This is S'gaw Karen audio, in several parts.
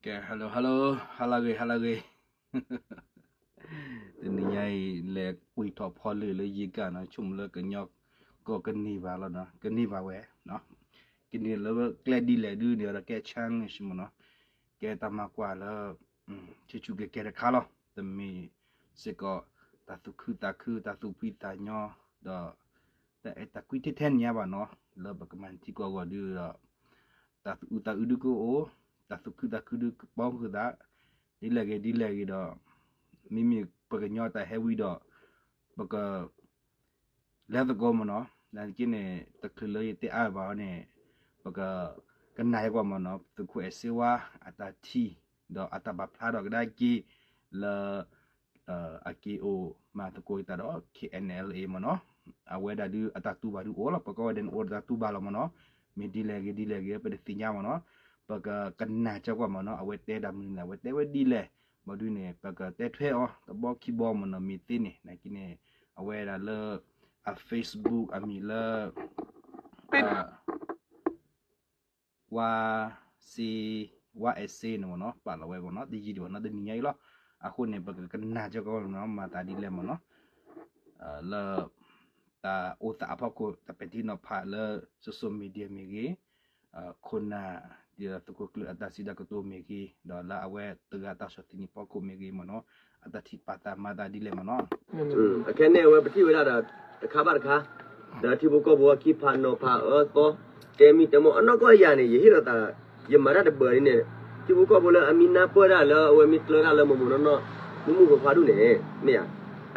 Hello hello, ဟါလၢဂ့ၤ ဟါလၢဂ့ၤ. တနံၤညါအံၤ လဲၤကွံာ်ထီၣ်ဖီလၢာ်လၢယံၤကၣ်နီၤ, ဆိကမိၣ်လၢကညီကီၢ်ကန့ၢ်ဘၣ်လီၤနီၤ, ကန့ၢ်ဘၣ်ဝဲ, ကန့ၢ်လၢကျဲဒ်လဲၣ်ဒုန့ၣ်ဒီး ကဲ challenge မ့ၢ်နီၤ, ကဲတၢ်မၤကွၢ်လၢ ဆူၣ်ဆူၣ်ကဲကဲတခါလီၤ. တမ့ၢ်စ့ၢ်ကီး တၢ်သူၣ်ခုသးခု တၢ်သူၣ်ဖှံသးညီ ဒီး တၢ်အဲၣ်တၢ်ကွံထဲထဲန့ၣ်ညါဘၣ်နီၤ, လၢပကမၤထံကီၢ်အဂီၢ်ဒုဒီး တၢ်သူၣ်အုးသးအုးဒုကအိၣ်, တၢ်သူၣ်ခုသးခုဒုကပီဃုာ်သး, ဒ်လဲၣ်ဂ့ၤဒ်လဲၣ်ဂ့ၤဒီး မ့မ့ၢ်ပကညီတၢ်ဟဲဝံၤဒီး ပက လဲၤသကိးမ့ၢ်နီၤ, နာ်သက့န့ၣ် တချုးလၢယတဲအါဘၣ်အီၤန့ၣ် ပက ကနၣ်ကွၢ်မ့ၢ်နီၤ သုးခိၣ်အဲၣ်စ့ဝါ အတၢ်ထံၣ် ဒီးအတၢ်ပာ်ဖျါထီၣ်ကဒါက့ၤ လၢ အက့ၤအိၣ်မၤသကိးက့ၤတၢ်ဒီး K N L A မ့ၢ်နီၤ, အဝဲဒၣ်ဒုးအတၢ်တူၢ်ဘၣ်ဒုးအိၣ်လီၤ, ပကီၢ်ဝဲဒၣ်န့ၣ်အိၣ်ဒီးတၢ်တူၢ်ဘၣ်လီၤမ့ၢ်နီၤ, မ့ၢ်ဒ်လဲၣ်ဂ့ၤဒ်လဲၣ်ဂ့ၤ ပတသ့ၣ်ညါမ့ၢ်နီၤ, ပကကနၣ်ကွၢ်မ့ၢ်နီၤ အဝဲတဲတၢ်မနုၤလဲၣ် အဝဲတဲဝဲဒ်လဲၣ်, ဘၣ်ဒုးန့ၣ် ပကတဲထွဲအီၤ တဘီခံဘီမ့ၢ်နီၤ မ့ၢ်သ့န့ၣ် နာ်သက့န့ၣ် အဝဲဒၣ်လၢ အ Facebook အမံၤလၢ ဝါစ့ ဝါအဲၣ်စ့န့ၣ်မ့ၢ်နီၤ ပာ်လီၤဝဲမ့ၢ်နီၤ တယံာ်ဒံးဘၣ်နီၤ တနံၤညါအံၤလီၤ. အဃိန့ၣ် ပကကနၣ်ကီမ့ၢ်နီၤ မၤသးဒ်လဲၣ်မ့ၢ်နီၤ လၢ တၢ်အိၣ်သးအဖီခိၣ် တၢ်ပဲာ်ထံနီၤဖးလၢ social media မ့ၢ်ဂ့ၤ, ခိၣ်နၢ် ဒ်သိးသုးခိၣ်ကျၢၢ်အတၢ်စံးတၢ်ကတိၤမ့ၢ်ဂ့ၤ, ဒီးလၢအဝဲတဂၤတၢ်ဆီၣ်သနံးဖီခိၣ်မ့ၢ်ဂ့ၤမ့ၢ်နီၤ, အတၢ်ထံၣ်ပာ်သးမၤသးဒ်လဲၣ်မ့ၢ်နီၤ. အခဲန့ၣ် အဝဲပထံၣ်ဝဲဒၣ်ဒီး တခါဘၣ်တခါ ဒီးထံဖိကီၢ်ဖိအခံဖးနီၤဖးအၢသီ တဲမံၤတဲမီၢ် အနီၢ်ကီၢ်ယၤန့ၣ် ယဟ့ၣ်လီၤသး ယမၤတၢ်တဘၣ်န့ၣ် ထံဖိကီၢ်ဖိလၢအမံၤနၢ်ပၢၢ်တၢ်လၢအဝဲမံၤကျၢၤတၢ်လၢမိၢ်မိၢ်နီၢ်နီၢ် မုၢ်မုၢ်ခွါခွါဒူၣ်န့ၣ် မ့ၢ်ဧါ,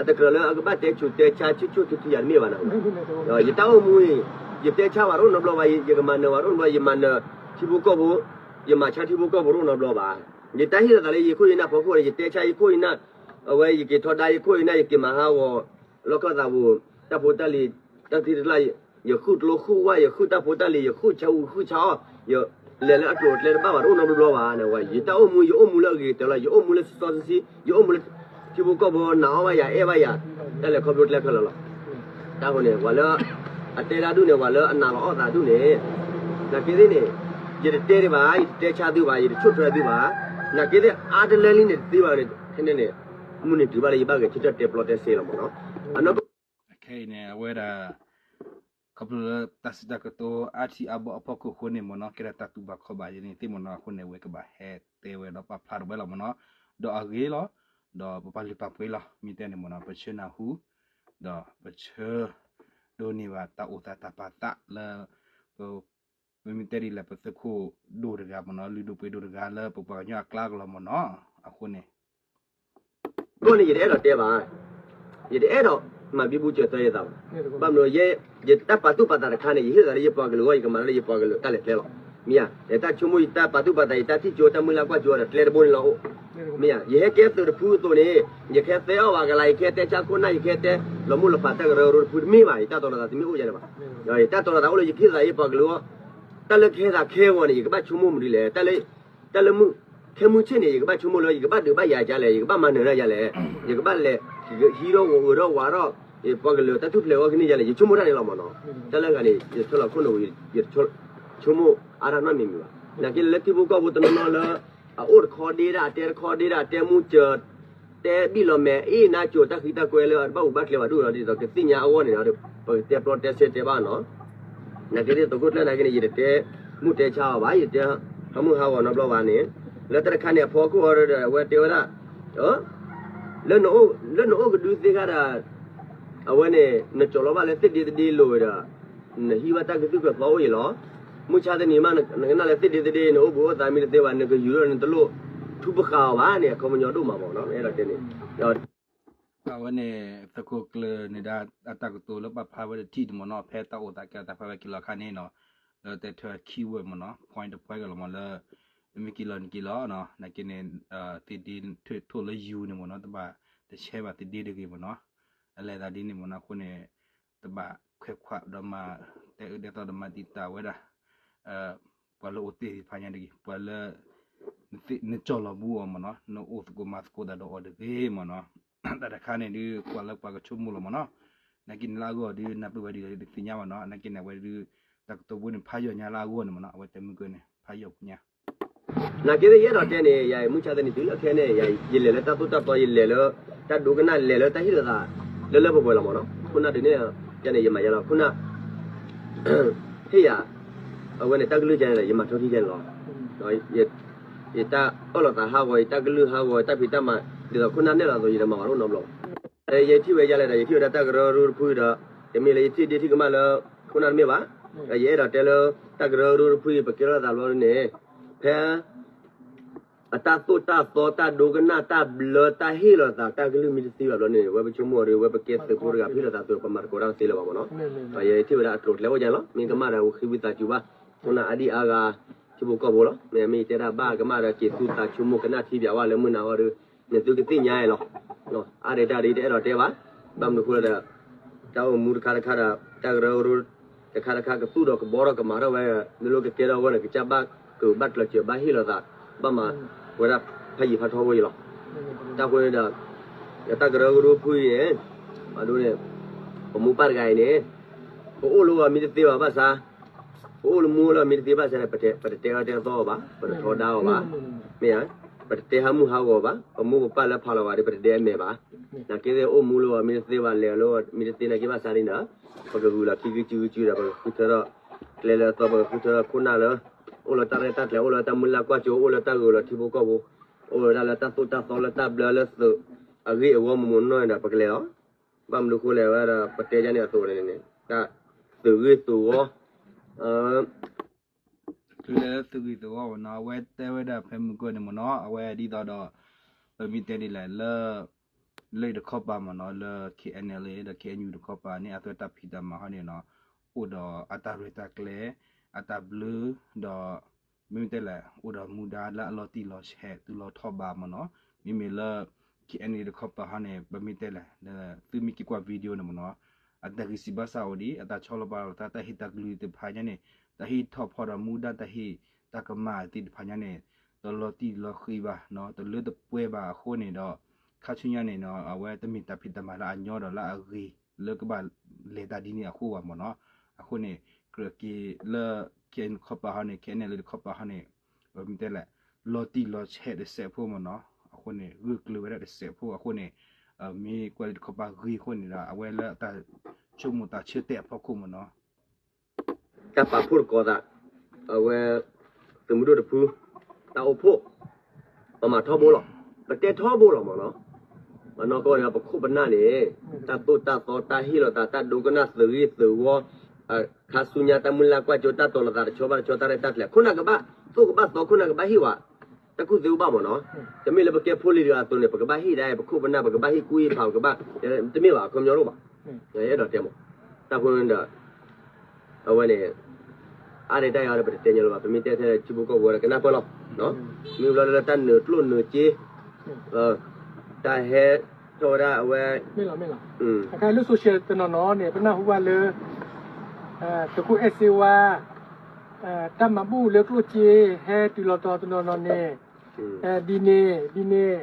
အတကြၢးလၢအကဘၣ်တဲဆူၣ်တဲဆါဆူၣ်ဆူၣ်ထူထူယၤတမ့ၢ်ဘၣ်နၤ, ဒီးယတၢ်အိၣ်မူအံၤ ယတဲဆါဝဲတအိၣ်နီတဘျီဘၣ်, ယကမၤနၢၤဝဲတအိၣ်နီတဘျီ, ယမၤနၢၤထံဖိကီၢ်ဖိ, ယမၤဆါထံဖိကီၢ်ဖိတအိၣ်နီတဘျီဘၣ်. ယတၢ်ဟ့ၣ်လီၤသးလၢယခိၣ်ယနၢ်ဖီခိၣ်န့ၣ် ယတဲဆါယခိၣ်ယနၢ်, အဝဲယက့ၤထီဒါယခိၣ်ယနၢ် ယက့ၤမၤဟးဂီၤ လီၢ်ခၢၣ်သးပူၤ တၢ်ဖိတၢ်လံၤ တၢ်သံတၢ်ကျါ ယဃုကျိဃုဝၣ် ယဃုတၢ်ဖိတၢ်လံၤ ယဃုဆၢအူဃုဆၢအီၣ် ယလဲၤလၢအကျိၤအကျဲတဘၣ်ဘၣ်တအိၣ်နီတဘျီဘၣ်နဝဲ, ယတၢ်အိၣ်မူ ယအိၣ်မူလၢအဂ့ၤကတၢၢ်လီၤ, ယအိၣ်မူလၢစီစီဆှံဆှံ, ယအိၣ်မူလၢ ထံဖိကီၢ်ဖိနာ်အီၣ်ဘၣ်ယၤ အဲၣ်ဘၣ်ယၤ, တၢ်လဲၤခီဖျိကျဲခဲလၢာ်လီၤ. တၢ်ဃိန့ၣ် ပှၤလၢ အတဲတၢ်ဒူၣ်န့ၣ် ပှၤလၢအနာ်လီၤအီၣ်သးဒူၣ်န့ၣ်, နာ်က့သ့ၣ်န့ၣ် ယတတဲဒံးဘၣ်, ယတတဲဆါသုဘၣ်, ယတဆိၣ်ထွဲသုဘၣ်, နာ်က့သ့ၣ်အါတလၢလံန့ၣ်တသ့ဘၣ်န့ၣ် ခဲန့ၣ်န့ၣ် မုၢ်နံၤတုၤဘၣ်လၢယဘၣ်ဂဲၤဆၢထၢၣ်တဲပျီတဲစ့လီၤမ့ၢ်နီၤ. အနီၢ်ကီၢ် ခဲအံၤန့ၣ် အဝဲဒၣ် ခီဖျိလၢတၢ်စံးတၢ်ကတိၤအါထံအါဘီအဖီခိၣ်အဃိန့ၣ်မ့ၢ်နီၤ ကဲဒၣ်တၢ်တူၢ်ဘၣ်ခီၣ်ဘၣ်ယၤန့ၣ်သ့ၣ်မ့ၢ်နီၤ အဃိန့ၣ် အဝဲကဘၣ်ဟဲတဲဝဲဒီးပာ်ဖျါထီၣ်ဝဲလီၤမ့ၢ်နီၤ ဒီးအဂ့ၤလီၤ ဒီးပပာ်လုၢ်ပာ်ပှ့ၤလီၤ မ့ၢ်တဲန့ၣ်မ့ၢ်နီၤ ပဆၢနၢ်ဟူ ဒီးပဆၢ ဒိးန့ၢ်ဘၣ်တၢ်အိၣ်သးတၢ်ပာ်သးလၢ ပ မ့မ့ၢ်တဲဒ်လဲၣ် ပသုးခိၣ်ဒိၣ်တဂၤမ့ၢ်နီၤ လုၢ်ဒိၣ်ပှ့ၤဒိၣ်တဂၤလၢပပှၤကညီအကျါကလီၤမ့ၢ်နီၤ အဃိန့ၣ် အဃိန့ၣ် ယတအဲၣ်ဒိးတဲဘၣ်, ယတအဲၣ်ဒိးမၤဘံဘူစၢၤသၢယသးဘၣ်. ဘၣ်မနုၤ ယတၢ်ပာ်သူၣ်ပာ်သးတခါန့ၣ် ယဟ့ၣ်သးလၢယပှၤကလုာ်အဂီၢ် ယကမၤလၢယပှၤကလုာ်တၢ်လဲၤကျဲလီၤ. မ့ၢ်ဧါ, ယတၢ်ဆိကမိၣ် ယတၢ်ပာ်သူၣ်ပာ်သး ယတၢ်ထံၣ်ကၠိ တၢ်မုၢ်လၢ်ကွၢ်ကၠိဒီး ကျဲတဘိန့ၣ်လီၤအိၣ်. မ့ၢ်ဧါ, ယဟဲကဲသုးတဖုအသိးန့ၣ် ယကဟဲသဲအီၣ်ဘၣ်ကလၤ ယကဟဲတဲဆါခိၣ်နၢ် ယကဟဲတဲလီၤမူၢ်လီၤဖးတၢ်ကရၢကရိတဖုတမ့ၢ်ဘၣ်, ယတၢ်တီၤလီၤသးတမ့ၢ်အိၣ်ယၤန့ၣ်ဘၣ်. ယတၢ်တီၤလီၤသးအိၣ်လၢယကဟ့ၣ်သးယပှၤကလုာ်အဂီၢ်, တၢ်လၢကဟဲသးခဲအဂီၢ်န့ၣ် ယကဘၣ်ဆိကမိၣ်မနုၤလဲၣ်, တၢ်လၢ တၢ်လၢမုၢ်ခဲမုၢ်ဆ့ၣ်န့ၣ် ယကဘၣ်ဆိကမိၣ်လၢ ယကဘၣ်ဒုးဘၣ်ယၤဒ်လဲၣ်, ယကဘၣ်မၤနၢၤဒ်လဲၣ်, ယကဘၣ်လဲၤ ဟံးထီၣ်ဂီၤအုးထီၣ်ဝးထီၣ် ယပှၤကလုာ်တၢ်ထူၣ်ဖျဲးအဂီၢ်ကန့ၢ်ဒ်လဲၣ်, ယဆိကမိၣ်တၢ်န့ၣ်လီၤမ့ၢ်နီၤ. တၢ်လၢဂၤန့ၣ် ယဆိကမိၣ်အါတၢ်နီတမံၤမံၤဘၣ်. နာ်က့လၢထံဖိကီၢ်ဖိတနီၤနီၤလၢ အအိၣ်တခီဒ့ဒၣ် အတဲတခီဒ့ဒၣ် အတဲမူစၢၤ တဲဘံၣ်လီၤမဲာ် အ့ၣ်နါစိၤ တၢ်ဃံတၢ်ကွဲလၢအတဘၣ်အူဘၣ်ကျဲဘၣ်ဒိၣ်ဒီး ဒ်သိးကသ့ၣ်ညါအဂီၢ်န့ၣ်ဒီး ပကတဲပျီတဲစဲတဲဘၣ်နီၤ. နာ်က့သ့ၣ်သုးခိၣ်ကျၢၢ်နာ်က့န့ၣ် ယတတဲမူတဲဆါအီၤဘၣ်, ယတတဲဟးမုၢ်ဟးဂီၤနီတဘျီဘၣ်န့ၣ်, လၢတၢ်တခါန့ၣ် အဖီခိၣ်အီၤဒီး အဝဲတဲဝဲဒၣ် လၢနအိၣ်ကဒုသ့ၣ်ခါဒီး အဝဲန့ၣ် နကၠီၤလီၤဘၣ်လၢသ့ၣ်ဒ့သဒ့လိၤဝဲဒီး နဟံးဘၣ်တၢ်ကသုၣ်ကသီအိၣ်အံၤလီၤ. မုၢ်ဆါတနံၤမး နကနၣ်လၢသ့ၣ်ဒ့သဒ့ နအိၣ်ဘှံးအိၣ်သါမ့ၢ်တသ့ဘၣ် နကယူၤထီၣ်နတလိၣ်ထူပဃာ်အီၤဘၣ်န့ၣ် အခီပညီဒိၣ်မးမ့ၢ်နီၤ အဲၣ်ဒိးတဲန့ၣ် အဝဲန့ၣ် သုးခိၣ်ကျၢၢ်န့ၣ်ဒၣ် အတၢ်ကတိၤလၢပာ်ဖျါဝဲတထံၣ်န့ၣ်မ့ၢ်နီၤ ဖဲတၢ်အိၣ်သးကဲအတၢ်ဖးဝဲက့ၤလီၤခါန့ၣ်နီၤ လၢတဲထွဲ keyword မ့ၢ်နီၤ point တ point ကလီၤမ့ၢ်လၢ မ့ၢ်က့ၤလီၤန့ၣ်က့ၤလီၤ နာ်က့န့ၣ် သ့ၣ်ဒ့ထိၣ်လၢယူၤန့ၣ်မ့ၢ်နီၤ တဘၣ်တဆဲးဘၣ်သ့ၣ်ဒ့တဂ့ၤမ့ၢ်နီၤ အလဲၤသးဒ်န့ၣ်မ့ၢ်နီၤ အဃိန့ၣ် တဘၣ်ခွဲးခွးဒီးမၤ တဲအၢတဲသီဒီးမၤတံာ်တာ်ဝဲဒၣ် ပှၤလၢအိၣ်သ့ၣ်သ့ၣ်တဖၣ်ညါတဂ့ၤ ပှၤလၢ နကၠီၤလီၤဘူးအီၤမ့ၢ်နီၤ နအိၣ်သကိးမၤသကိးတၢ်ဒီးအီၤတဂ့ၤမ့ၢ်နီၤ တၢ်တခါန့ၣ်ဒုး ကွၢ်လၢပှၤကဆိကမိၣ်လီၤမ့ၢ်နီၤ နာ်က့န့ၣ်လၢအဂီၢ်ဒုး နၢ်ပၢၢ်ဝဲဒ်လဲၣ်ဒုးသ့ၣ်ညါဘၣ်နီၤ နာ်က့န့ၣ် အဝဲဒုး တၢ်ကတိၤဘိန့ၣ် ဖးယိာ်ညါလၢအဂီၢ်န့ၣ်မ့ၢ်နီၤ အဝဲတဲမုၢ်ကၢန့ၣ် ဖးယိာ်ညါ နာ်က့သ့ၣ်ယအဲၣ်ဒိးတဲန့ၣ် ယမုၢ်ဆါသနံၤတုၤလၢခဲန့ၣ် ယလဲၤလၢတၢ်သိၣ်တၢ်သီ ယလဲၤလၢ တၢ်ဒိကနၣ် လဲၤလၢတၢ်ဟ့ၣ်လီၤသး လၢလၢပှဲၤပှဲၤလီၤမ့ၢ်နီၤ. ခိၣ်နၢ်ဒုးန့ၣ် ယန့ၣ် ယမၤယါလီၤ ခိၣ်နၢ် ဟ့ၣ်ယၤ အဝဲန့ၣ် တၢ်ကလုၢ်ကန့ၣ်ဒီး ယမၤထီထံကန့ၣ်လီၤ. ယတၢ်အၢၣ်လီၤသးဟးဂီၤ ယတၢ်ကလုၢ်ဟးဂီၤ တၢ်ဖံးတၢ်မၤ ဒ်သိးခိၣ်နၢ်နဲၣ်လီၤအသိး ယတမၤဘၣ်ဒိၣ်နီတဘျီဘၣ်. ယထံၣ်ဝဲဒ်လဲၣ်ဒီး ယထံၣ်ဝဲဒၣ်တၢ်ကရၢကရိတဖုဒီး တမ့ၢ်လၢယထံၣ်ဒ့ထံၣ်ကမၣ်လၢ ခိၣ်နၢ်တမ့ၢ်ဘၣ်. ယအဲၣ်ဒိးတဲလၢ တၢ်ကရၢကရိတဖုအံၤ ပကဲထီၣ်သးဘျီန့ၣ် ဖဲ အတၢ်သိၣ်တၢ်သီ တၢ်ဒိကနၣ် တၢ်ဘျၢ တၢ်ဟ့ၣ်လီၤသး တၢ်ကလုၢ်မ့ၢ်တသ့ဘၣ်ဘျီန့ၣ် ဝဲပဆိကမိၣ်ဒီး ဝဲပကဲသုးဖိတဂၤ ပဟ့ၣ်လီၤသးသုး ပမၤသကိးတၢ်တသ့လၢၤဘၣ်မ့ၢ်နီၤ. ယထံၣ်ဝဲဒၣ်အကျိၤအကျဲအိၣ်ယါလီၤ မ့ၢ်ကမၣ်ဒီး ဝဲဃံဝံသးစူၤဘၣ် ခိၣ်နၢ်အါဒံၣ်အါဂၤ ထံဖိကီၢ်ဖိလီၤ. မ့ၢ်မ့ၢ်ယတဲဒၣ်ဘၣ်ကမၣ်ဒီး က့ၤသူၣ်သးဆိကမိၣ်ကနၣ်ထံပၠးဝဲလၢမုၢ်နၤအီၤဒီး နသုကသ့ၣ်ညါလီၤ. အါဒံးတၢ်ဒ်တအဲၣ်ဒိးတဲဘၣ်. ဘၣ်မနုၤဃိလဲၣ်ဒီး တၢ်အိၣ်မူတခါတခါဒီး တၢ်ကရၢကရိ တခါတခါကသူၣ်ဒီးကဘီထီၣ်ကမၤထီၣ်ဝဲ မ့ၢ်လၢကကဲထီၣ်အဂီၢ်န့ၣ် ကစၢ်ဘၣ်ကျၢၤစၢၤဘၣ်ဟ့ၣ်လီၤသး ဘၣ်မၤဝဲဒၣ်ဖးယံၤဖးထီဖိအံၤလီၤ. တၢ်ဃိန့ၣ်ဒီး တၢ်ကရၢကရိဖုအံၤန့ၣ် အဒိန့ၣ် ပမိၢ်ပၢ်တဂၤအံၤန့ၣ် ပအိၣ်လၢအီၤမ့ၢ်တသ့ဘၣ်ဘၣ်ဆၣ် ပအိၣ်လၢမူလၢအီၤမ့ၢ်တသ့ဘၣ်ဆၣ်န့ၣ် ပတတဲအီၤတဲသီအီၤဘၣ် ပတထီဒါအီၤဘၣ်. မ့ၢ်ဧါ ပတတဲဟးမုၢ်ဟးဂီၤဘၣ် ပမိၢ်ပပၢ်လၢဖးလီၤဂာ်ဒီး ပတတဲအမဲာ်ဘၣ်. နာ်က့သ့ၣ်အိၣ်မူလၢအီၤမ့ၢ်တသ့ဘၣ် လဲၤလၢအီၤမ့ၢ်တသ့နာ်က့ဘၣ်ဆၣ်န့ၣ်ဒီး ပကဂုာ်လီၤခံဂုၢ်စုဂုၢ်စုဒီး ပကဃုထၢထီၣ် ကျဲလၢအသီ ပကဃုထၢထီၣ်ခိၣ်နၢ်လၢ အိၣ်လၢတၢ်ရဲၣ်တၢ်ကျဲၤ အိၣ်လၢတၢ်မုၢ်လၢ်ကွၢ်စိ အိၣ်လၢတၢ်ဂုာ်လီၤထံဖိကီၢ်ဖိ အိၣ်ဝဲဒၣ်လၢတၢ်သိၣ်တၢ်သီလၢတၢ်ဘျၢလၢသုး အဂ့ၢ်အဝီမ့ၢ်မ့ၢ်နီၢ်န့ၣ်ဒီး ပကလဲၤလီၤ. ဘၣ်မနုၤဃိလဲၣ်ဝဲဒီး ပတဲယါန့ၣ်အသိးန့ၣ် တၢ်သုးဂ့ၢ်သုးဝီ တချုးလၢသုးဂ့ၢ်သုးဝီမ့ၢ်နီၤ အဝဲတဲဝဲဒၣ်ဖဲမုၢ်ကၢၢ်န့ၣ်မ့ၢ်နီၤ အဝဲဒ်သိးဒီး ပမ့ၢ်တဲဒ်လဲၣ်လၢ လၢတခီပၤမ့ၢ်နီၤ လၢ KNLA ဒီး KNU တခီပၤန့ၣ် အသုတၢ်ဖံးတၢ်မၤဟီန့ၣ်နီၤ အိၣ်ဒီးအတၢ်ရဲၣ်တၢ်ကျဲၤ အတၢ်ဘျၢ ဒီး မ့မ့ၢ်တဲလဲၣ် အိၣ်ဒီးမူဒါလၢအလီၤတံၢ်လီၤဆဲး တုၤလီၤထီၣ်ဘးမ့ၢ်နီၤ မ့မ့ၢ်လၢ KNLA တခီပၤဟီန့ၣ် ပမ့ၢ်တဲလဲၣ် သုမ့ၢ်က့ၤကွၢ် video န့ၣ်မ့ၢ်နီၤ အတၢ်ဂံၢ်စၢ်ဘါစၢ်အိၣ်ဒံး အတၢ်ဆီလီၤပာ်လီၤသး တၢ်ဟ့ၣ်တၢ်ကလုၢ်သ့ၣ်တဖၣ်ညါန့ၣ် တၢ်ဟ့ၣ်ထီၣ်ဖီဒီးမူဒါတၢ်ဟ့ၣ်တၢ်ကမၣ်သ့ၣ်တဖၣ်ညါန့ၣ် တလီၤတံၢ်လီၤဃံးဘၣ်နီၤ တလၢတပှဲၤဘၣ်အဃိန့ၣ်ဒီး ခါဆူညါန့ၣ်နီၤ အဝဲတမ့ၢ်တၢ်ဖံးတၢ်မၤလၢအညီဒီးလၢအဂ့ၤ လၢကဘၣ်လဲၤတၢ်ဒ်န့ၣ်အဃိဘၣ်မ့ၢ်နီၤ အဃိန့ၣ် ကြၢးက့ၤလၢ KNU တခီပၤဟီန့ၣ် KNLA တခီပၤဟီန့ၣ် မ့ၢ်တဲလဲၣ် လီၤတံၢ်လီၤဆဲးတစဲးဖိမ့ၢ်နီၤ အဃိန့ၣ် ဂၢၢ်ကျၢၤဝဲဒၣ်တစဲးဖိအဃိန့ၣ် မ့ၢ်ကွၢ်လၢတခီပၤဂ့ၤအဃိန့ၣ်ဒီး အဝဲလၢအတၢ်ဆိကမိၣ်တၢ်ဆၢတဲာ်အဖီခိၣ်မ့ၢ်နီၤ တၢ်ပာ်ဖှိၣ်သကိးသး အဝဲ သုးမုၢ်ဒိၣ်တဖု တၢ်အိၣ်ဖှိၣ် ပမၤထီဘိလီၤ ပတဲထီဘိလီၤမ့ၢ်နီၤ မ့ၢ်နီၢ်ကီၢ်န့ၣ် ပခိၣ်ပနၢ်န့ၣ် တၢ်သိၣ်တၢ်သီ တၢ်ဟ့ၣ်လီၤသး တၢ်ဒိကနၣ်သုးဂ့ၢ်သုးဝီ ခါဆူညါတၢ်မုၢ်လၢ်ကွၢ်စိ တၢ်တီၤလီၤသးတဆီဘၣ်တဆီ တၢ်ရဲၣ်တၢ်ကျဲၤ ခိၣ်နၢ်ကဘၣ် သိၣ်ကဘၣ်သီ ခိၣ်နၢ်ကဘၣ်ဟ့ၣ်ဝဲ တၢ်ကူၣ်သ့အိၣ်ဘၣ်မ့ၢ်နီၤ တမ့ၢ်လၢပကဲဖိလံၤတဂၤအသိးန့ၣ် ပကဘၣ်ဟ့ၣ်ဒၣ် ပခိၣ်ပနၢ် ပကဘၣ်ဟ့ၣ်ကူၣ်ဟ့ၣ်ဖး ပကဘၣ် တမ့ၢ်ဘၣ် အခီပညီတအိၣ်ဘၣ် အဲၣ်ဒိးတဲမ့ၢ် တၢ်ဖိန့ၣ်ဒီး အဝဲန့ၣ် အါန့ၢ်တၢ်ယၤဒီး ပတတဲညီလၢၤဘၣ် ပမ့ၢ်တဲထဲထံဖိကီၢ်ဖိဒီးကနၢ်ပၢၢ်လီၤ မ့ၢ်ဘျီလၢတၢ်နုာ်ကျိၣ်နုာ်စ့ တၢ်ဟဲထီၣ်ဝဲဒၣ်အဝဲ တခါလၢ social တနီၤနီၤန့ၣ် ပနၢ်ဟူဘၣ်လၢ သုးခိၣ်အဲၣ်စ့ဝါ တၢ်မၤဘူၣ်လၢကျိၣ်စ့ ဟဲတုၤလီၤတီၤတနီၤနီၤန့ၣ် ဒ်န့ၣ်ဒ်န့ၣ်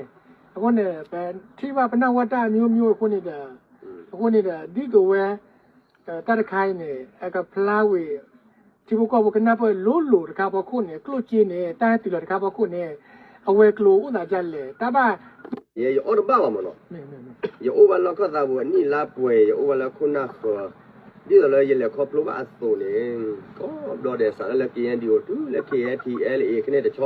အဃိန့ၣ် ပထံၣ်ဘၣ်ပနၢ်ဟူဘၣ်တၢ်အမျိုးမျိုးအဃိန့ၣ်ဒီး အဃိန့ၣ်ဒီး ဒ်သိးဝဲ တၢ်တခါအံၤန့ၣ် အကဖျါဝံၤ ထံဖိကီၢ်ဖိကနၢ်ပၢၢ်လိၤလိၤတခါအဖီခိၣ်န့ၣ် ကျိၣ်စ့န့ၣ် တၢ်ဟဲတုၤလီၤတခါအဖီခိၣ်န့ၣ် အဝဲၤကျိၤအိၣ်သးဒ်လဲၣ် တၢ်ဘၣ် ယ ယအီၣ်တဘၣ်ဘၣ်မ့ၢ်နီၤ ယအိၣ်ဘၣ်လၢခီၣ်သးပူၤအနံၣ်လါပှဲၤ ယအိၣ်ဘၣ်လၢခိၣ်နၢ်ဃၢၤ ဒ်သိးလၢယလဲၤခီဖျိဘၣ်အသိးန့ၣ် ကိးဘျီဒဲးစးလၢ က့ၣ်အဲၣ်ဒံၣ်အိၣ် တုၤလၢ ခ့ၣ်အဲၣ်ထံၣ်အဲၣ်လၢအ့ၣ် ကန့ၣ်တဆီ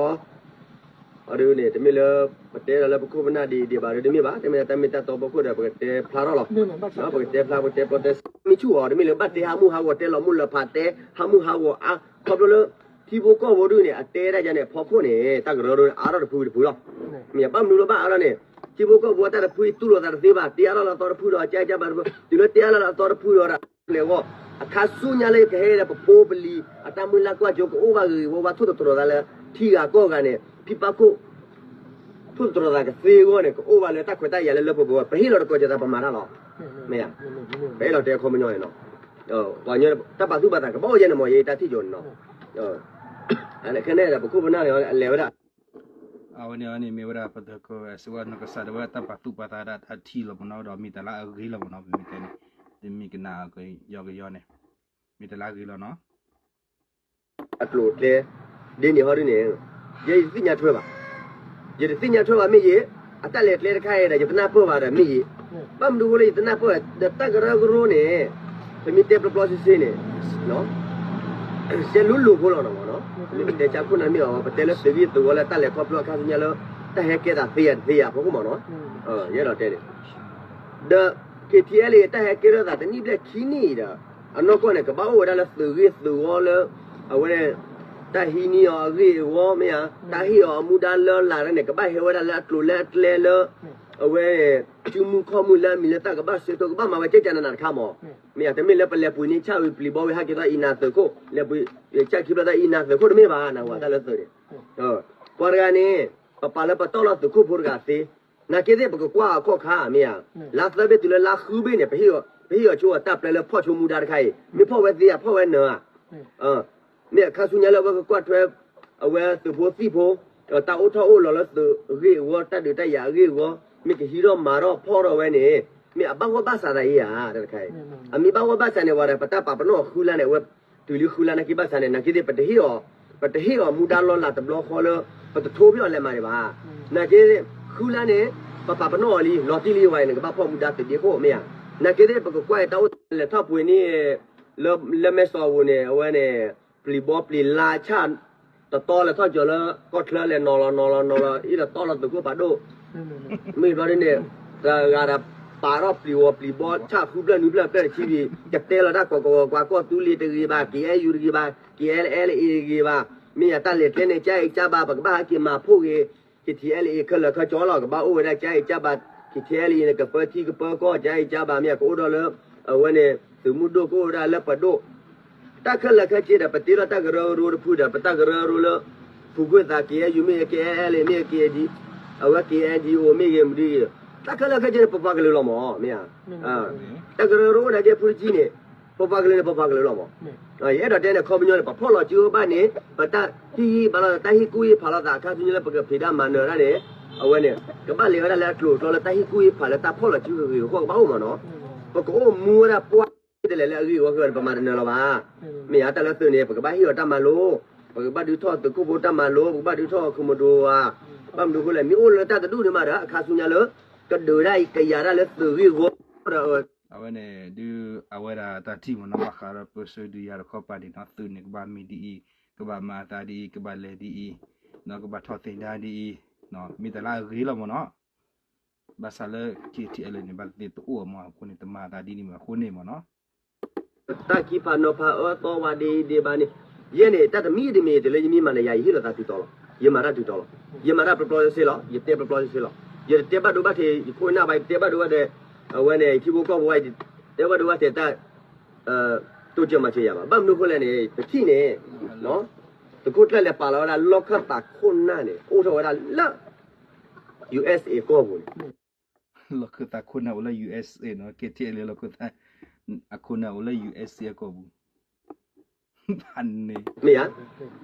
အဒုးန့ၣ် တမ့ၢ်လၢ ပတဲဒီးလၢပခိၣ်ပနၢ်ဒ်အံၤဒံးဘၣ်ဒီးတမ့ၢ်ဘၣ် တမ့ၢ်လၢတၢ်မ့ၢ်တၢ်တီအဖီခိၣ်ဒီး ပကတဲဖျါထီၣ်လီၤ ပကတဲဖျါ ပကတဲပျီတဲစဲ မ့ၢ်ဆူၣ်အီၤ တမ့ၢ်လၢဘၣ်တဲဟးမုၢ်ဟးဂီၤတဲလီၤမုၢ်လၢဖးတဲ ဟးမုၢ်ဟးဂီၤအါ ခီဖျိလၢ ထံဖိကီၢ်ဖိဒုးန့ၣ် အတဲဒၣ်ယါန့ၣ် ဖီခိၣ်န့ၣ် တၢ်ကရၢကရိန့ၣ် အါထီၣ်တဖုတဖုလီၤ မ့ၢ်ဘၣ်မနုၤလၢဘၣ်အါထီၣ်န့ၣ် ထံဖိကီၢ်ဖိအတၢ်တဖုအံၤတူၢ်လိာ်သးတသ့ဘၣ် တဲအါထီၣ်လၢအသီတဖုဒီး ကကဘၣ်တဖု တုၤလၢတဲအါထီၣ်လၢအသီတဖုဒီး ပျဲၢ်ဂီၢ် အခါဆူညါလၢယကဟဲဒီးပဖိပလံၤ အတၢ်မုၢ်လၢ်ကွၢ်စိကအိၣ်ဘၣ်ဂ့ၤဂ့ၤဝါဝါ ထိၣ်သတြီၤသးလၢ ထံဂၤကီၢ်ဂၤန့ၣ် ဖံးပၢ်ခိၣ် ထိၣ်သတြီၤသးကသ့အဂီၢ်န့ၣ် ကအိၣ်ဘၣ်လၢတၢ်ခွဲးတၢ်ယာ်လၢလၢပှဲၤပှဲၤ ပဟ့ၣ်လီၤတကီၢ်ကၢၤသးပမၤတၢ်လီၤ မ့ၢ်ဧါ ပအဲၣ်ဒိးတဲအခီပညီန့ၣ်နီၤ တၢ်ပာ်သူၣ်ပာ်သးကဘၣ်အိၣ်ယဲန့ၣ်မ့ၢ် ယတၢ်ထံၣ်ယိာ်န့ၣ်နီၤ ခဲန့ၣ်ဒီး ပခိၣ်ပနၢ်န့ၣ် အလဲၤဝဲဒၣ် အဝဲန့ၣ်န့ၣ် မ့ၢ်ဝဲဒၣ်ပသုးခိၣ်စ့ဝါနီၢ်ကစၢ်ဒၣ်ဝဲဒၣ် တၢ်ပာ်သူၣ်ပာ်သးဒၣ်တၢ်ထံၣ်လီၤမ့ၢ်နီၤ ဒီးမ့ၢ်တၢ်လၢအဂ့ၤလီၤမ့ၢ်နီၤ ပမ့ၢ်တဲန့ၣ် တမ့ၢ်ကနၣ်ကယီကယီန့ၣ် မ့ၢ်တၢ်လၢအဂ့ၤလီၤနီၤ အကျိၤအကျဲ ဒ်န့ၣ်ဟီဒ်န့ၣ် ယဲယတသ့ၣ်ညါထွဲဘၣ်, ယတသ့ၣ်ညါထွဲဘၣ်မ့ၢ်ယဲ, အတၢ်လဲၤကျဲတခါအံၤဒီး ယတနၢ်ပၢၢ်ဘၣ်ဒီးမ့ၢ်ယဲ, ဘၣ်မနုၤအဃိလၢယတနၢ်ပၢၢ်ဒီး တၢ်ကရၢကရိန့ၣ်, ပမ့ၢ်တဲပျီပျီစ့စ့န့ၣ် ကဲလိၤလိၤဖိလီၤနီၤမ့ၢ်နီၤ, မ့ၢ်ပတဲဆါခိၣ်နၢ်မ့ၢ်အီၤ ပတဲလၢသုးဂ့ၢ်သုးဝီလၢတၢ်လဲၤခီဖျိအခါဆူညါလၢ တၢ်ဟဲကဲသးသ့ယၤတသ့ယၤဖိမ့ၢ်နီၤ, ယအဲၣ်ဒိးတဲန့ၣ် ဒီး KTLA တၢ်ဟဲကဲထီၣ်သးတနံၣ်ဘျဲၣ်ခံနံၣ်အံၤဒီး အနီၢ်ကီၢ်န့ၣ် ကဘၣ်အိၣ်ဝဲဒၣ်လၢသုးဂ့ၢ်သုးဝီလၢ အဝဲ တၢ်ဟံးန့ၢ်အီၤအဂ့ၢ်အဝီမ့ၢ်ဧါ, တၢ်ဟ့ၣ်အီၤအမူဒါလၢလၢ်န့ၣ် ကဘၣ်ဟဲဝဲဒၣ်လၢအကျိၤလၢအကျဲလၢ အဝဲ စုမုၢ်ခီၣ်မုၢ်လၢအမံၤလၢတၢ်ကဘၣ်ဆၢထၢၣ် ကဘၣ်မၤဝဲကဲကနနတခါမ့ၢ်, မ့ၢ်ဧါ, တမ့ၢ်လၢပလဲၤပှ့ၤန့ၢ်ဆၣ်ဝံၤပျံၤဘီဝံၤဟဲက့ၤဒီးအံၤနၤသုးခိၣ် လဲၤပှ့ၤ ဆၣ်ခံဘျီဒီးအံၤနၤသုးခိၣ်တမ့ၢ်ဘၣ် နဝၤတၢ်လၢသုးန့ၣ် ပှၤတဂၤန့ၣ် ပပာ်လၢပတီၢ်လီၤသုးခိၣ်ဖိတဂၤသ့, နာ်က့သ့ၣ် ပကကွၢ်အခီၣ်ခါ မ့ၢ်ဧါ, လါသၢဘ့ၣ်တုၤလၢလါဃုဘ့ၣ်န့ၣ် ပဟ့ၣ်အီၤဆိအတၢ်ပျဲလၢဖီၣ်ဆိမူဒါတခါအံၤ မ့ၢ်ဖီၣ်ဝဲသ့ဧါ ဖီၣ်ဝဲနၢၤဧါ, မ့ၢ်အခါဆူညါလၢအဝဲကကွၢ်ထွဲ အဝဲသုးဖိသံၣ်ဖိ တၢ်အိၣ်ထီၣ်အိၣ်လီၤလၢသုးအဂ့ၢ်အဝီ တၢ်ဒုးတၢ်ယၤအဂ့ၢ်အဂီၢ် မ့ၢ်ကဟံးထီၣ်မၤထီၣ်ဖီၣ်ထီၣ်ဝဲန့ၣ် မ့ၢ်အဘၣ်ဂီၢ်ဘၣ်စးသးအံၤဧါ တၢ်တခါအံၤ, အမ့ၢ်ဘၣ်ဂီၢ်ဘၣ်စးန့ၣ် ဝဲဒၣ် ပတၢ်ပာ်ပနီၣ်အီၤဃုလါန့ၣ် အဝဲ တုၤလံဃုလါနာ်က့ဘၣ်ဆၣ်န့ၣ် နာ်က့သ့ၣ် ပတဟ့ၣ်အီၤ ပတဟ့ၣ်အီၤမူဒါလီၤလးတဘျီဃီလၢ ပတထိဖဲအီၤလဲၤမးဒံးဘၣ်, နာ်က့ ဃုလါန့ၣ် ပပာ်ပနီၣ်အီၤလံ လီၤတံၢ်လံဝဲအံၤ နကဘၣ်ဖီၣ်မူဒါသုးဒ့ခိၣ် မ့ၢ်ဧါ, နာ်က့သ့ၣ် ပကကွၢ်အံၤတၢ်အိၣ်သးလဲၤထီၣ်ပှ့ၤန့ၣ် လၢမဲၢ်စီၤပူၤန့ၣ် အဝဲန့ၣ် ပျံၤဘီပျံၤလါဆၣ် တတီလၢထီၣ်ကၠီၤလၢကီၢ်ချၢလဲၤနီၤလီၤနီၤလီၤနီၤလီၤ အ့ၣ်တတီလီၤသုးခိၣ်ဖးဒိၣ် မ့ၢ်ဘျီဒ်န့ၣ် တဂၤဒီးပာ်ထီၣ်ပျံၤဝီပျံၤဘီဆၣ်ဃုဖျၢၣ်နွံဖျၢၣ်ဖျၢၣ်တဆံဘံၤ ကတဲလီၤတၢ်ကွၢ်ကွၢ်ကွၢ်ကွၢ် ကီၢ်သူလ့ၤတဂ့ၤဘၣ် KNU တဂ့ၤဘၣ် KNLA တဂ့ၤဘၣ် မ့ၢ်ယၤတၢ်လဲၤကျဲန့ၣ် ကၠါအံၤကၠါဘၣ် ပကဘၣ်ဟဲက့ၤမၤဖှိၣ်ဂ့ၤ KTLA ခဲလၢာ်ခဲဆ့လီၤ ကဘၣ်အိၣ်ဝဲဒၣ်ကၠါအံၤကၠါဘၣ် KTLA န့ၣ် ကပၢထံကပၢကီၢ် ကၠါအံၤကၠါဘၣ် မ့ၢ်ယၤကအိၣ်ဒီးလၢ အဝဲန့ၣ် သုးမုၢ်ဒိၣ်ကအိၣ်ဝဲဒၣ်လၢပဒိၣ် တၢ်ခဲလၢာ်ခဲဆ့ဒီး ပတ့ထီၣ်တၢ်ကရၢကရိတဖုဒီး ပတၢ်ကရၢကရိလၢ ဖူကွံာ်သး KNU မ့ၢ်ဂ့ၤ KNLA မ့ၢ်ဂ့ၤ KND အဝဲ KNDO မ့ၢ်ဂ့ၤ မနုၤဂ့ၤ တၢ်ခဲလၢာ်ခဲဆ့န့ၣ် ပပှၤကလုာ်လီၤမး မ့ၢ်ဧါ တၢ်ကရၢကရိအိၣ်နာ်က့ဖုတကံန့ၣ် ပပှၤကလုာ်န့ၣ် ပပှၤကလုာ်လီၤမး ယအဲၣ်ဒိးတဲန့ၣ် ခီပညီန့ၣ် ပဖီၣ်လီၤစုဘၣ်န့ၣ် ပတၢ်ဟ့ၣ်ဂံၢ်ဘါလီၤသး တၢ်ဟ့ၣ်ကူၣ်ဟ့ၣ်ဖးလီၤသး အခါဆူညါလၢပကဖံးတၢ်မၤနၢၤတၢ်န့ၣ် အဝဲန့ၣ် ကဘၣ်လဲၤဝဲဒၣ်လၢအကျိၤအကျဲလၢတၢ်ဟ့ၣ်ကူၣ်ဟ့ၣ်ဖးလၢတၢ်ဖီၣ်လီၤစုဂ့ၤဂ့ၤအဃိ ကဘၣ်အိၣ်မးနီၤ ပကအိၣ်မူဝဲဒၣ်ပှၢ် တလဲၤလၢအဂ့ၢ်အဝီက့ၤဝဲဒီး ပမၤတနၢၤလီၤဘၣ်. မ့ၢ်ဧါ တၢ်လၢသုးန့ၣ် ပကဘၣ်ဟ့ၣ်အီၤတၢ်မၤလိ, ပကဘၣ်ဒုးထီၣ်သုးခိၣ်ဖိတၢ်မၤလိ, ပကဘၣ်ဒုးထီၣ်ခိၣ်မဒိဧါ. ဘၣ်မနုၤအဃိလဲၣ် မ့ၢ်အိၣ်လၢတၢ်တဒူၣ်န့ၣ်မးဒီး အခါဆူညါလၢ ကဒုးဒၣ်အံၤကယၤတၢ်လၢသုးဂ့ၢ်ဝီဒီး အဝဲန့ၣ်ဒုး အဝဲဒၣ်တၢ်ထံၣ်မ့ၢ်နီၤ ဘၣ်ဃးဒီးပၢဆှၢဒုးယၤတခီပၤဒ်နီၤ သုးန့ၣ် ကဘၣ်မံဒ်အံၤ, ကဘၣ်မၤအသးဒ်အံၤ, ကဘၣ်လဲၤဒ်အံၤ, ကဘၣ်ထီၣ်သ့ၣ်ညါဒ်အံၤ, မ့ၢ်တၢ်လၢအဂ့ၤလီၤမ့ၢ်နီၤ. ဘၣ်ဆၣ်လၢ KTLA န့ၣ် ဘၣ်သ့ၣ်သ့ၣ်တအိၣ်မးအဃိန့ၣ် တမၤအသးဒ်န့ၣ်မ့ၢ်အဃိန့ၣ်မ့ၢ်နီၤ. တၢ်ခံဖးနီၤဖးအၢသီဝဲဒ်အံၤဒံးဘၣ်န့ၣ်, ယဲန့ၣ် တၢ်တမံၤတမံၤတလၢယမ့ၢ်မၤန့ၣ် ယၤယဟ့ၣ်လီၤသးတုၤတီၤလီၤ. ယမၤတၢ်တုၤတီၤလီၤ. ယမၤတၢ်ပျီပျီစ့စ့လီၤ. ယတဲပျီပျီစ့စ့လီၤ. ယတတဲဘၣ်ဒိဘၣ်ထံး ယခိၣ်နၢ်ဘၣ်, ယတတဲဘၣ်ဒိဘၣ်ထံး အဝဲန့ၣ် ယထံဖိကီၢ်ဖိဘၣ်, ယတတဲဘၣ်ဒိဘၣ်ထံးတၢ် တိစၢၤမၤစၢၤယၤဘၣ်. ဘၣ်မနုၤအဃိလဲၣ်န့ၣ် ပထံၣ်န့ၣ် သုးခိၣ်ကျၢၢ်လဲၤပာ်လီၤဝဲဒၣ်လီၢ်ခၢၣ်သးခိၣ်နၢ်န့ၣ် အိၣ်ထီၣ်ဝဲဒၣ်လၢ USA ကီၢ်ပူၤန့ၣ် လီၢ်ခၢၣ်သးခိၣ်နၢ်အိၣ်လၢ USA နီၤ, KTLA လၢလီၢ်ခၢၣ်သး အခိၣ်နၢ်အိၣ်လၢ USA အကီၢ်ပူၤ မ့ၢ်ဧါ,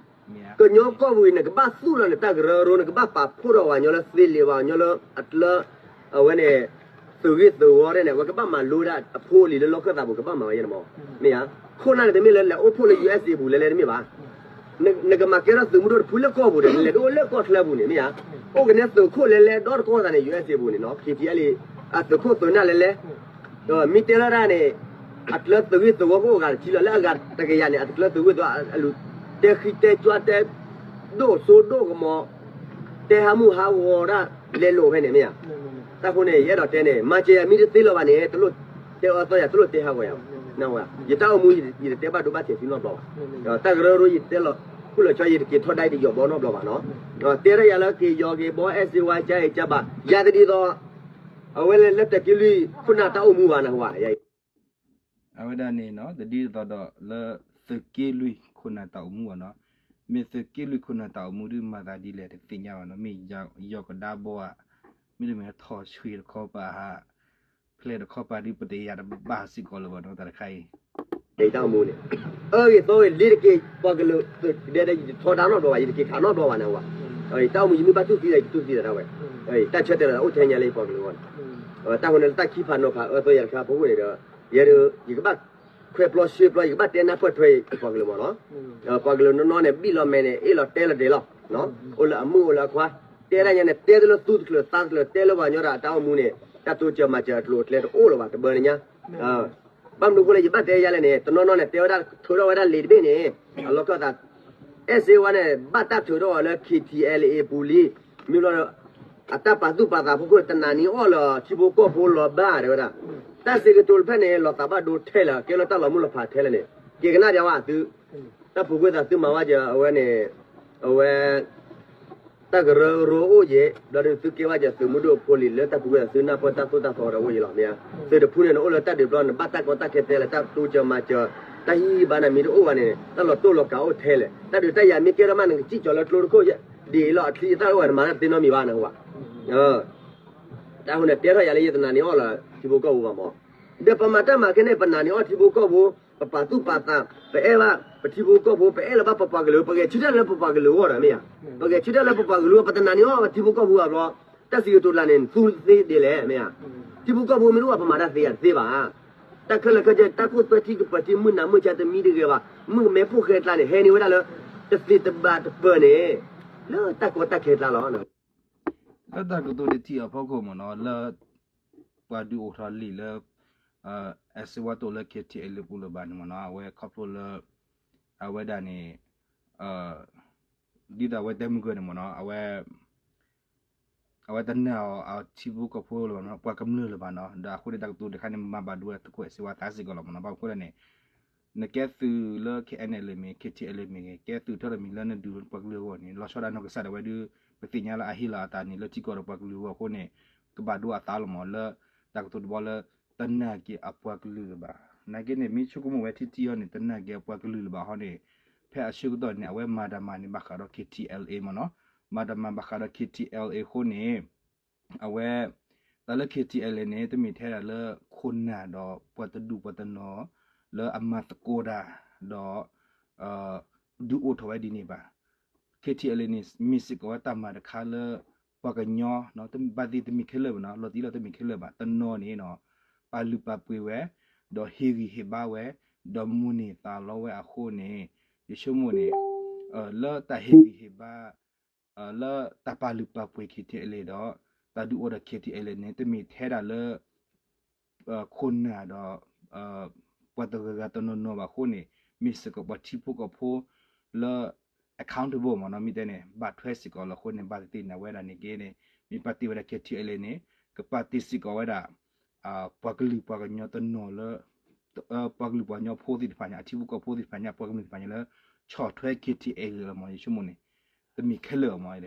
ကညီကီၢ်ပူၤအံၤ နကဘၣ်သူၣ်လီၤနတၢ်ကရၢကရိ နကဘၣ်ပာ်ဖှိၣ်ထီၣ်ဝဲညီလၢသ့လံာ်ဝဲညီလၢအကျၢၤ အဝဲန့ၣ် သုးဂ့ၢ်သုးဝီဒ်န့ၣ် အဝဲကဘၣ်မၤလိဒၣ်အဖိအလံၤလၢလီၢ်ခၢၣ်သးပူၤ ကဘၣ်မၤဝဲယဲန့ၣ်မး, မ့ၢ်ဧါ, ခိၣ်နၢ်န့ၣ်တမ့ၢ်လၢလဲၤအိၣ်ဖှိၣ်လၢ USA ပူၤလဲၤလဲၤတမ့ၢ်ဘၣ် နကမၤကဲထီၣ်သုးမုၢ်ဒိၣ်တဖုလၢကီၢ်ပူၤဒီး နလဲၤတအိၣ်လၢကီၢ်ချၢပူၤန့ၣ် မ့ၢ်ဧါ, အိၣ်ကန့ၢ်သုးခိၣ်လဲၤလဲၤဒီတကီၢ်သးန့ၣ် USA ပူၤန့ၣ်နီၤ, KTLA အသုးခိၣ်သုးနၢ်လဲၤလဲၤ, မ့ၢ်တဲလီၤတၢ်န့ၣ် အကျၢၤသုးဂ့ၢ်သုးဝီကအိၣ်ဂၤတဆံလီၤ, လၢအဂၤတကယၤန့ၣ် အတကျၢၤသုးဂ့ၢ်သုးဝီအလူၤ တဲဃံတဲကွၢ်တဲ ဒိၣ်စိဒိၣ်ကမီၤ တဲဟးမုၢ်ဟးဂီၤဒၣ်လဲၤလိာ်ဖဲန့ၣ် မ့ၢ်ဧါ, တၢ်ဃိန့ၣ် ယအဲၣ်ဒိးတဲန့ၣ် မၤစၢၤယၤမ့ၢ်တသ့လၢၤဘၣ်န့ၣ် တလိၣ်တဲအၢသီယၤ တလိၣ်တဲဟးဂီၤယၤ, ယတၢ်အိၣ်မူ ယတတဲဘၣ်ဒိဘၣ်ထံးသုနီတဘျီဘၣ်, တၢ်ကရၢကရိယတဲလီၤ ခိၣ်လီၤဆီ ယတက့ၤထီဒါယတယီၤဘီနီတဘျီဘၣ်နီၤ, တဲဒၣ်ယၤလၢက့ၤယီၤက့ၤဘီ အဲၣ်စ့ဝါ ကၠါအံၤကၠါဘၣ် ယၤတဒ်သိး အဝဲလၢသုးက့လွံၢ်ခိၣ်နၢ်တၢ်အိၣ်မူဘၣ်နဟါ, အဝဲဒၣ်န့ၣ်နီၤ တဒ်သိးဒီးလၢသုးက့လွံၢ်ခိၣ်နၢ်တၢ်အိၣ်မူဘၣ်နီၤ, မ့ၢ်သုးက့လွံၢ်ခိၣ်နၢ်တၢ်အိၣ်မူဒုး မၤသးဒ်လဲၣ်တသ့ၣ်ညါဘၣ်နီၤ, မ့ၢ်ယီၤကဒါဘီဧါ, မ့တမ့ၢ်ထီၣ်ဆှံတခီပၤဧါ, ဖျဲးတခီပၤဒုး ပတယၤတဘၣ်စ့ၢ်ကီးလၢၤဘၣ်နီၤ တၢ်တခါအံၤ တၢ်အိၣ်မူန့ၣ် အၢဂ့ၤသီဂ့ၤ လ့ၤတက့ၤပှၤကလုာ်သုးဒဲဒဲ ယတထီဒါနီတဘျီဘၣ်, ယတက့ၤခးနီတဘျီဘၣ်န့ၣ်ဝဲ, တၢ်အိၣ်မူယမ့ၢ်ဘၣ်တူၢ်သံဒီး ယတူၢ်သံဒီးတၢ်ဝဲ, တၢ်ဆၢတဲာ်လီၤအိၣ်ထဲညါလၢယပှၤကလုာ်အဂီၢ်န့ၣ်, တၢ်ဃိန့ၣ်လၢတၢ်ခံဖးနီၤဖးအၢသီယၤတခါဖိဃိန့ၣ်ဒီး ယဲဒၣ် ယကဘၣ်ခွဲးပျီဆှ့ပျီ ယကဘၣ်တဲနၢ်ပၢၢ်ထွဲအံၤ ပှၤကလုာ်မ့ၢ်နီၤ, ပှၤကလုာ်နီၢ်နီၢ်န့ၣ် ဘံၣ်လီၤမဲာ်န့ၣ် အ့ၣ်လီၤတဲလီၤဒဲးလီၤ အိၣ်လၢအမုၣ်အိၣ်လၢအခွါ, တဲဒၣ်ညါန့ၣ် တဲတလၢသူတချုးသးတချုး တဲလၢပှၤကညီဒီးအတၢ်အိၣ်မူန့ၣ် တၢ်တိစၢၤမၤစၢၤအကျိၤအကျဲတအိၣ်လၢၤဘၣ် တဘၣ်န့ၣ်ညါ. ဘၣ်မနုၤအဃိလဲၣ် ယဘၣ်တဲယၤလဲၣ်န့ၣ် တနီၤနီၤန့ၣ် တဲဝဲဒၣ်ထုးထီၣ်ဝဲဒၣ်လံာ်တဘ့ၣ်န့ၣ် အလီၢ်ခီၣ်သး အဲၣ်စ့ဝါန့ၣ် ဘၣ်တၢ်ထုးထီၣ်အီၤလၢ K T L A ပူၤလံ. မ့ၢ်ဘျီ အတၢ်ပာ်သူၣ်ပာ်သးဖီခိၣ် တနာ်န့ၣ်အီၣ်လၢထံဖိကီၢ်ဖိလီၤဘၣ် တဲဝဲဒၣ်. တၢ်စံးကတိၤတဖျၢၣ်န့ၣ် လီၤသးဘၣ်ဒိထဲလဲၣ် ကဲလၢတၢ်လီၤမုၢ်လီၤဖးထဲလဲၣ်န့ၣ် က့ၤကနၣ်ပျးဝဲသု တၢ်ဖိကွဲသးသုမၤဝဲကၢၤ အဝဲန့ၣ် အဝဲ တၢ်ကရၢကရိအိၣ်ယဲၢ် ဘျီဒုးသုကဲဝဲကၢၤသုးမုၢ်ဒိၣ်ဖိလံၤလၢတၢ်ဖိကွဲသးသုနၢ်ပၢၢ်တၢ်သိၣ်တၢ်သီဒီးအိၣ်ယဲၢ်လီၤ မ့ၢ်ဧါ. သုးတဖုန့ၣ် နအိၣ်လၢတၢ်ဒုးဘျီ နဘၣ်တၢ်ကီတၢ်ခဲတဲလၢ တၢ်တိစၢၤမၤစၢၤ တၢ်ဟံၣ်ဘါနၤမ့ၢ်တအိၣ်ဘၣ်န့ၣ် တၢ်လီၤတိၢ်လီၤကးအိၣ်ထဲလဲၣ်. တၢ်ဒုးတၢ်ယၤမ့ၢ်ကဲထီၣ်မး နကစံၣ်ကၠီၤလၢကျိတခိၣ် ဒ်အံၤလီၤ အချံအသၣ်အိၣ်ဝဲ နမၤတၢ်တသ့နီတမံၤဘၣ် နဟူဘၣ် တၢ်ဃိန့ၣ် တဲထီၣ်ယၤလၢယတနာ်န့ၢ်အီၣ်လၢထံဖိကီၢ်ဖိဘၣ်မး. ဒီးပမၤတၢ်မၤခဲန့ၣ် ပနာ်န့ၢ်အီၣ်ထံဖိကီၢ်ဖိ, ပပာ်သူၣ်ပာ်သး, ပအဲၣ်ဘၣ်ပထံဖိကီၢ်ဖိ, ပအဲၣ်လၢၤဘၣ်ပပှၤကလုာ်, ပဂဲၤဆၢထၢၣ်လၢပပှၤကလုာ်အဂီၢ်ဒီးမ့ၢ်ဧါ. ပဂဲၤဆၢထၢၣ်လၢပပှၤကလုာ် ပတနာ်န့ၢ်အီၣ်ပထံဖိကီၢ်ဖိဘၣ်ဘျီ, တၢ်စံးကတိၤတဖျၢၣ်န့ၣ် သူသ့ဒ်လဲၣ်မ့ၢ်ဧါ. ထံဖိကီၢ်ဖိမ့ၢ်တအိၣ်ဘၣ် ပမၤတၢ်သ့ဧါ, တသ့ဘၣ်. တၢ်ခဲလၢာ်ခဲဆ့ တၢ်ခိၣ်သွဲထံကပၢၤထံ မုၢ်နၤမုၢ်ဆါတမံတဂ့ၤဘၣ်, မုၢ်ကမဲဖိဃဲကျါန့ၣ် ဟဲန့ၢ်ဝဲဒၣ်လၢ တသ့တဘၣ်တပၢၤန့ၣ် လၢတၢ်ကီတၢ်ခဲကျါလီၤ. လၢတၢ်ကတိၤတထံၣ်အဖီခိၣ်မ့ၢ်နီၤ လၢ ပှၤဒုးအိၣ်ထီၣ်လံာ်လၢ အဲၣ်စ့ဝါတအိၣ်လၢ K T L A ပူၤလၢၤဘၣ်န့ၣ်မ့ၢ်နီၤ အဝဲခီဖျိလၢ အဝဲဒၣ်န့ၣ် ဒ်သိးအဝဲတဲမုၢ်ကၢၢ်န့ၣ်မ့ၢ်နီၤ အဝဲ အဝဲတနာ်အီၤအထံဖိကီၢ်ဖိလၢၤဘၣ်နီၤ ပှၤကမျၢၢ်လၢၤဘၣ်နီၤ ဒီးအဃိန့ၣ်တၢ်ကတိၤတခါန့ၣ် မၤဘၣ်ဒိဝဲသုးခိၣ်အဲၣ်စ့ဝါသးစ့ၢ်ကီးလီၤမ့ၢ်နီၤ ဘၣ်မနုၤအဃိလဲၣ်န့ၣ် နကဲသုးလၢ K N L A မ့ၢ် K T L A မ့ၢ်ဂ့ၤ ကဲသုးထီၣ်တမံၤလၢနဒုးပှၤကလုာ်အဂီၢ်န့ၣ် လီၤဆီဒၣ်နီၢ်ကစၢ်ဒၣ်ဝဲဒုး ပသ့ၣ်ညါလၢအဟ့ၣ်လီၤအသးန့ၣ် လၢထံကီၢ်ဒီးပှၤကလုာ်အဂီၢ်အဃိန့ၣ် ကဘၣ်ဒိအသးလီၤမ့ၢ် လၢတၢ်ကတိၤတဘီလၢ တနာ်က့ၤအပှၤကလုာ်လၢၤဘၣ်. နာ်က့န့ၣ် မ့ၢ်ဆိကမိၣ်ဝဲထံထံအံၤန့ၣ် တနာ်က့ၤအပှၤကလုာ်လၢၤဘၣ်ဟီန့ၣ် ဖဲအဆၢကတီၢ်န့ၣ် အဝဲမၤတၢ်မၤန့ၣ် ဘၣ်ဃးဒီး K T L A မ့ၢ်နီၤ မၤတၢ်မၤဘၣ်ဃးဒီး K T L A အဃိန့ၣ် အဝဲ တၢ်လၢ K T L A န့ၣ် တမ့ၢ်ထဲဒၣ်လၢခိၣ်နၢ်ဒီးပှၤတဒူၣ်ပှၤတနီၤ လၢအမၤသကိးတၢ် ဒီး ဒုးအိၣ်ထီၣ်ဝဲဒ်န့ၣ်ဘၣ်. K T L A န့ၣ် မ့ၢ်စ့ၢ်ကီးဝဲတၢ်မၤတခါလၢ ပှၤကညီ ဘၣ်သ့ၣ်တမ့ၢ်ခဲလၢာ်ဘၣ်နီၤ လီၤတံၢ်လီၤတမ့ၢ်ခဲလၢာ်ဘၣ် တနီၤန့ၣ်နီၤ ပာ်လုၢ်ပာ်ပှ့ၤဝဲ ဒီးဟ့ၣ်ဂံၢ်ဟ့ၣ်ဘါဝဲ ဒီးမိၣ်န့ၢ်သးလီဝဲအဃိန့ၣ် ယဆိကမိၣ်န့ၣ် လၢတၢ်ဟ့ၣ်ဂံၢ်ဟ့ၣ်ဘါ လၢတၢ်ပာ်လုၢ်ပာ်ပှ့ၤ K T L A ဒီး တၢ်ဒုးအိၣ်ဒီး K T L A န့ၣ် တမ့ၢ်ထဲဒၣ်လၢ ခိၣ်နၢ်ဒီး ပှၤတဂၤဂၤတနီၤနီၤဘၣ်အဃိန့ၣ် မ့ၢ်စ့ၢ်ကီးပှၤထံဖိကီၢ်ဖိလၢ accountable မ့ၢ်နီၤ မ့ၢ်တဲန့ၣ် ဘၣ်ထွဲစ့ၢ်ကီးလီၤအဃိန့ၣ် ဘၣ်သ့ၣ်သ့ၣ်န့ၣ် အဝဲဒၣ်န့ၣ်က့န့ၣ် မ့ၢ်ပာ်တ့ၢ်ဝဲဒၣ် K T L A န့ၣ် ကပာ်တ့ၢ်စ့ၢ်ကီးဝဲဒၣ် ပှၤကလုာ်ပှၤကညီတနီၤလၢ ပှၤကလုာ်ပှၤကညီဖိသ့ၣ်တဖၣ်ညါ အထံဖိကီၢ်ဖိသ့ၣ်တဖၣ်ညါ ပှၤကမျၢၢ်သ့ၣ်တဖၣ်ညါလၢ ဆီၣ်ထွဲ K T L A လီၤမ့ၢ် ယဆိကမိၣ်န့ၣ် တမ့ၢ်ခဲလၢာ်အမ့ၢ်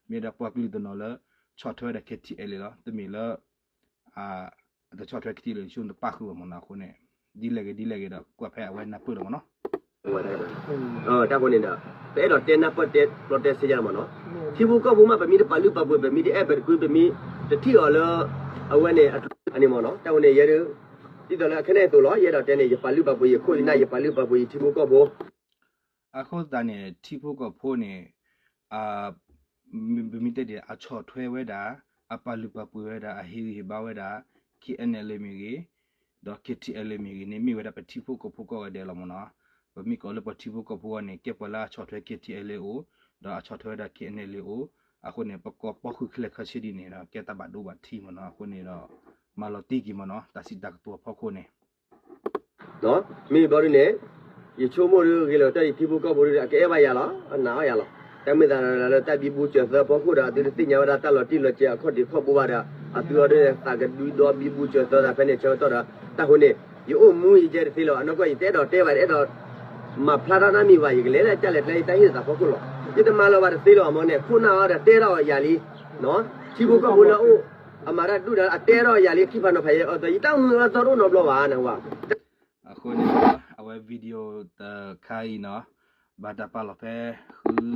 မ့ၢ်ဒၣ်ပှၤကလုာ်တနီၤလၢ ဆီၣ်ထွဲဝဲဒၣ် K T L A လီၤ တမ့ၢ်လၢ အတဆီၣ်ထွဲ K T L A ဆိတပၣ်ဃုာ်ဘၣ်မ့ၢ်နီၤ အဃိန့ၣ် ဒ်လဲၣ်ဂ့ၤဒ်လဲၣ်ဂ့ၤဒီး ကွၢ်ဖဲအဝဲနၢ်ပၢၢ်လီၤမ့ၢ်နီၤ တၢ်ဃိန့ၣ်ဒီး ပအဲၣ်ဒိးတဲနၢ်ပၢၢ်တဲကျီတဲဆဲးယါလီၤမ့ၢ်နီၤ ထံဖိကီၢ်ဖိမး ပမ့ၢ်တပာ်လုၢ်ပာ်ပှ့ၤ ပမ့ၢ်တအဲၣ်ပတကွံ ပမ့ၢ်တထံၣ်အီၤလၢ အဝဲန့ၣ် အန့ၣ်မ့ၢ်နီၤ တၢ်ဃိန့ၣ် ယဲဒၣ် ဒ်သိးလၢခဲန့ၣ်အသိးလီၤ ယအဲၣ်ဒိးတဲန့ၣ် ယပာ်လုၢ်ပာ်ပှ့ၤယခိၣ်ယနၢ် ယပာ်လုၢ်ပာ်ပှ့ၤယထံဖိကီၢ်ဖိ အဃိသတးန့ၣ် ထံဖိကီၢ်ဖိန့ၣ် ပမ့ၢ်တဲဒ်အဆီၣ်ထွဲဝဲဒၣ် အပာ်လုၢ်ပာ်ပှ့ၤဝဲဒၣ် အဟ့ၣ်ဂံၢ်ဟ့ၣ်ဘါဝဲဒၣ် K N L A မ့ၢ်ဂ့ၤ ဒီး K T L A မ့ၢ်ဂ့ၤန့ၣ် မ့ၢ်ဝဲဒၣ်ပထံဖိကီၢ်ဖိကိးဂၤဒဲးလီၤမ့ၢ်နီၤ ပမ့ၢ်ကိးလၢပထံဖိကီၢ်ဖိအဂီၢ်န့ၣ် ကဲပှၤလၢအဆီၣ်ထွဲ K T L A အိၣ် ဒီးအဆီၣ်ထွဲဝဲဒၣ် K N L A အိၣ် အဃိန့ၣ် ပကိးပီဃုာ်ခဲလၢာ်ခဲဆ့ဒ်န့ၣ်ဒီး ကဲတၢ်ဘၣ်ဒိဘၣ်ထံးမ့ၢ်နီၤ အဃိန့ၣ်ဒီး မၤလီၤတံၢ်က့ၤမ့ၢ်နီၤ တၢ်စံးတၢ်ကတိၤအဖီခိၣ်န့ၣ် မ့ၢ်ဘျီဒ်န့ၣ် ယဆိကမိၣ်ဒ်ဂ့ၤလီၤတၢ်ဒ်ထံဖိကီၢ်ဖိဒ် အကအဲၣ်ဘၣ်ယၤလီၤ အနာ်အီၣ်ယၤလီၤ တၢ်မ့ၢ်သးလၢတၢ်ဘံဘူစၢၤသၢဖီခိၣ်ဒီး အသုတသ့ၣ်ညါဝဲဒၣ်တၢ်လီၤတံၢ်လီၤဆဲးအခီၣ်ဒ့ၣ်ခီၣ်ဘိဘၣ်ဒီး အသုအီၤဒ်န့ၣ် သးကဒုဒီဘံဘူစၢၤသၢသးဖဲန့ၣ်ဆၢကတီၢ်ဒီး တၢ်ဃိန့ၣ် ယအိၣ်မူယကဲတသ့လီၤ အနီၢ်ကီၢ် ယတအဲၣ်ဒိးတဲဘၣ် တအဲၣ်ဒိး မၤဖျါထီၣ်နီတမံၤဘၣ် ယကလဲၤလၢတၢ်လဲၤကျဲယတၢ်ဟ့ၣ်သးဖီခိၣ်လီၤ ယတမၤလၢၤဘၣ်တသ့လီၤ အမ့ၢ်န့ၣ် ခိၣ်နၢ်အီၤဒီးတဲထီၣ်အီၤယၤလံ ထံဖိကီၢ်ဖိလၢအအိၣ် အမၤတၢ်ဒူၣ်ဒီး အတဲထီၣ်ယၤလံ ခံဖးနီၤဖးယဲအီၤ ယတၢ်အိၣ်မူအသီတအိၣ်နီတဘျီဘၣ် နဝၤ အဃိန့ၣ် အဝဲ video တခါအံၤနီၤ ဘၣ်တၢ်ပာ်လီၤဖဲ ဃုသီ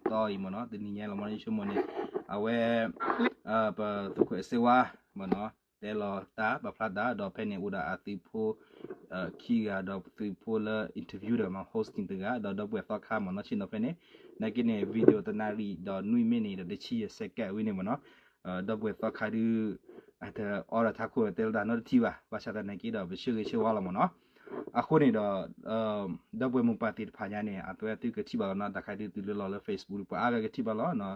အံၤမ့ၢ်နီၤ တနံၤညါလီၤမ့ၢ်နီၤ ယဆိကမိၣ်န့ၣ် အဝဲ ပသုးခိၣ်အဲၣ်စ့ဝါမ့ၢ်နီၤ တဲလီၤတၢ် ပာ်ဖျါတၢ် ဒီးဖဲန့ၣ်အိၣ်ဒီးအသုးဖိ ခံဂၤဒီးသုးဖိလၢ interview ဒီးမ့ၢ် hosting တဂၤ ဒီးဒီပုၢ်ဝဲၢ်သီခါမ့ၢ်နီၤ ဆ့ၣ်နီၤဖဲန့ၣ် နာ်က့န့ၣ် video တနၣ်ရံၣ်ဒီးနွံမံးနံးဒီးတဆံယဲၢ် second ဝဲန့ၣ်မ့ၢ်နီၤ ဒီပုၢ်ဝဲၢ်သီခါဒုး အတအီဒီးထးခိၣ်တဲလီၤတၢ်နီတထံၣ်ဘၣ် ဘၣ်ဆၣ်သနာ်က့ဒီး ပဆၢဂ့ၤဆၢဝါလီၤမ့ၢ်နီၤ အဃိန့ၣ်ဒီး ဒီပုၢ်ဝဲၢ်မိၢ်ပၢ်သ့ၣ်တဖၣ်ညါန့ၣ် အဝဲသုကထံၣ်ဘၣ်လီၤနီၤ, တၢ်ခါဒုးတုၤလၢလီၤလၢ Facebook ဒုး ပှၤအါဂၤကထံၣ်ဘၣ်လီၤ,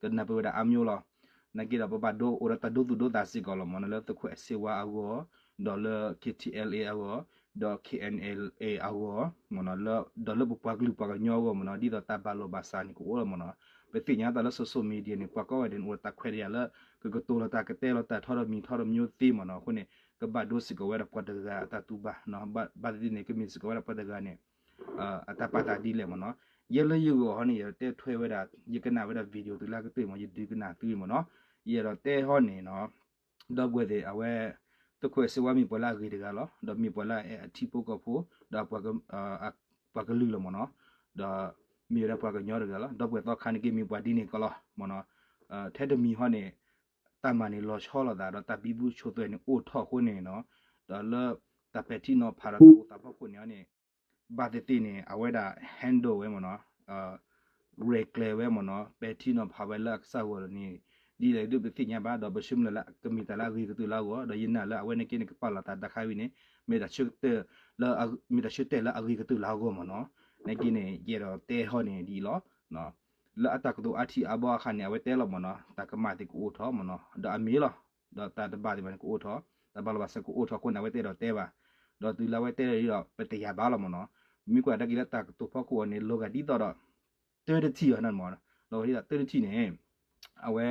ကနၢ်ပၢၢ်ဝဲဒၣ်အါမျိုးလီၤ. နာ်က့ဒီး ပဘၣ်ဒိအိၣ်ဒီးတၢ်ဒိသူၣ်ဒိသးစ့ၢ်ကီးလီၤမ့ၢ်နီၤ, လၢသုးခိၣ်အဲၣ်စ့ဝါအဂီၢ်, ဒီးလၢ K T L A အဂီၢ်, ဒီး K N L A အဂီၢ်မ့ၢ်နီၤ, ဒီးလၢပပှၤကလုာ်ပှၤကညီအဂီၢ်မ့ၢ်နီၤ, ဒ်သိးတၢ်ဘၣ်လိာ်ဘၣ်စးန့ၣ်ကအိၣ်လီၤမ့ၢ်နီၤ. ပသ့ၣ်ညါသးလၢ social media န့ၣ် ပှၤကိးဂၤဒဲးန့ၣ် အိၣ်ဒီးတၢ်ခွဲးတၢ်ယာ်လၢ ကကတိၤလီၤတၢ်ကတဲလီၤတၢ်ထီဒီးမံၤထီဒီးမံၤသ့မ့ၢ်နီၤ. အဃိန့ၣ် ကဘၣ်ဒိစ့ၢ်ကီးဝဲဒၣ်ပှၤတဂၤအတၢ်တူၢ်ဘၣ်, ဘၣ်သ့ၣ်သ့ၣ်န့ၣ် ကမ့ၢ်စ့ၢ်ကီးဝဲဒၣ်ပှၤတဂၤန့ၣ် အတၢ်ပာ်သးဒ်လဲၣ်မ့ၢ်နီၤ. ယဲလၢယဂီၢ်ဟီန့ၣ် ယတဲထွဲဝဲဒၣ် ယကနၣ်ဝဲဒၣ် video သုလၢကတၢၢ်မ့ၢ် ယဒုးကနၣ်သုမ့ၢ်နီၤ. ယအဲၣ်ဒိးတဲဟီန့ၣ်နီၤ, ဒီပုၢ်ဝဲၢ်သ့ၣ် အဝဲ သုးခိၣ်အဲၣ်စ့ဝါမ့ၢ်ပှၤလၢအဂ့ၤတဂၤလီၤ, ဒီးမ့ၢ်ပှၤလၢအအဲၣ်အထံဖိကီၢ်ဖိ ဒီး ပှၤကလုာ်လီၤမ့ၢ်နီၤ, ဒီးမ့ၢ်ဝဲဒၣ်ပှၤကညီတဂၤလီၤ. ဒီပုၢ်ဝဲၢ်သီခါန့ၣ်က့ မ့ၢ်ပှၤဒ်န့ၣ်ကီးလီၤမ့ၢ်နီၤ. ထဲတမံၤဟီန့ၣ် တၢ်မၤန့ၣ်လီၤဆီလိာ်သး ဒီးတၢ်ဘံဘူဆိးသွဲၣ်န့ၣ်အိၣ်ထီၣ်အဃိန့ၣ်နီၤ, ဒီးလၢတၢ်ပဲာ်ထံနီၤဖးဒီးတၢ်အိၣ်သးဖီခိၣ်န့ၣ်န့ၣ် ဘၣ်သ့ၣ်သ့ၣ်န့ၣ် အဝဲဒၣ် handle ဝဲမ့ၢ်နီၤ, ရဲၣ်ကျဲၤဝဲမ့ၢ်နီၤ, ပဲာ်ထံနီၤဖးဝဲလၢအကစၢ်ဂီၢ်န့ၣ် ဒ်လဲၣ်ဒ်ပသ့ၣ်ညါဘၣ်, ဒီးပဆၢမုၢ်လၢ်လၢကမ့ၢ်တၢ်လၢအဂ့ၤကတၢၢ်လၢအဂီၢ်, ဒီးယနာ်လၢအဝဲန့ၣ်က့န့ၣ် ကပာ်လီၤသးတၢ်ခါဝံၤန့ၣ် မ့ၢ်တၢ်ဆၢတဲာ်လၢအဂ့ၤကတၢၢ်လၢအဂီၢ်မ့ၢ်နီၤ. နာ်က့န့ၣ် ယအဲၣ်ဒိးတဲဟီန့ၣ်ဒ်အံၤလီၤ. လၢအတၢ်ကတိၤအါထံအါဘီအခါန့ၣ် အဝဲတဲလီၤမ့ၢ်နီၤ, တၢ်ကမၣ်သ့ၣ်ကအိၣ်ထီၣ်မ့ၢ်နီၤ, ဒီးအမ့ၢ်လီၤ, ဒီးတၢ်တဘၣ်သ့ၣ်တဖၣ်န့ၣ်ကအိၣ်ထီၣ်, တၢ်ဘၣ်လိာ်ဘၣ်စးကအိၣ်ထီၣ်အဃိန့ၣ် အဝဲတအဲၣ်ဒိးတဲဘၣ်, ဒီးတုၤလၢအဝဲတဲဒ်အံၤဒီး ပတယာ်ဘၣ်လီၤမ့ၢ်နီၤ. မ့ၢ်ကွၢ်တၢ်က့ၤလၢတၢ်ကတိၤဖီခိၣ်အီၤန့ၣ် လီၤဂာ်ဒ်သိးဒီး တၢတထံၣ်အီၤန့ၣ်မ့ၢ်, လီၤဂာ်ဒ်သိးတၢတထံၣ်န့ၣ် အဝဲ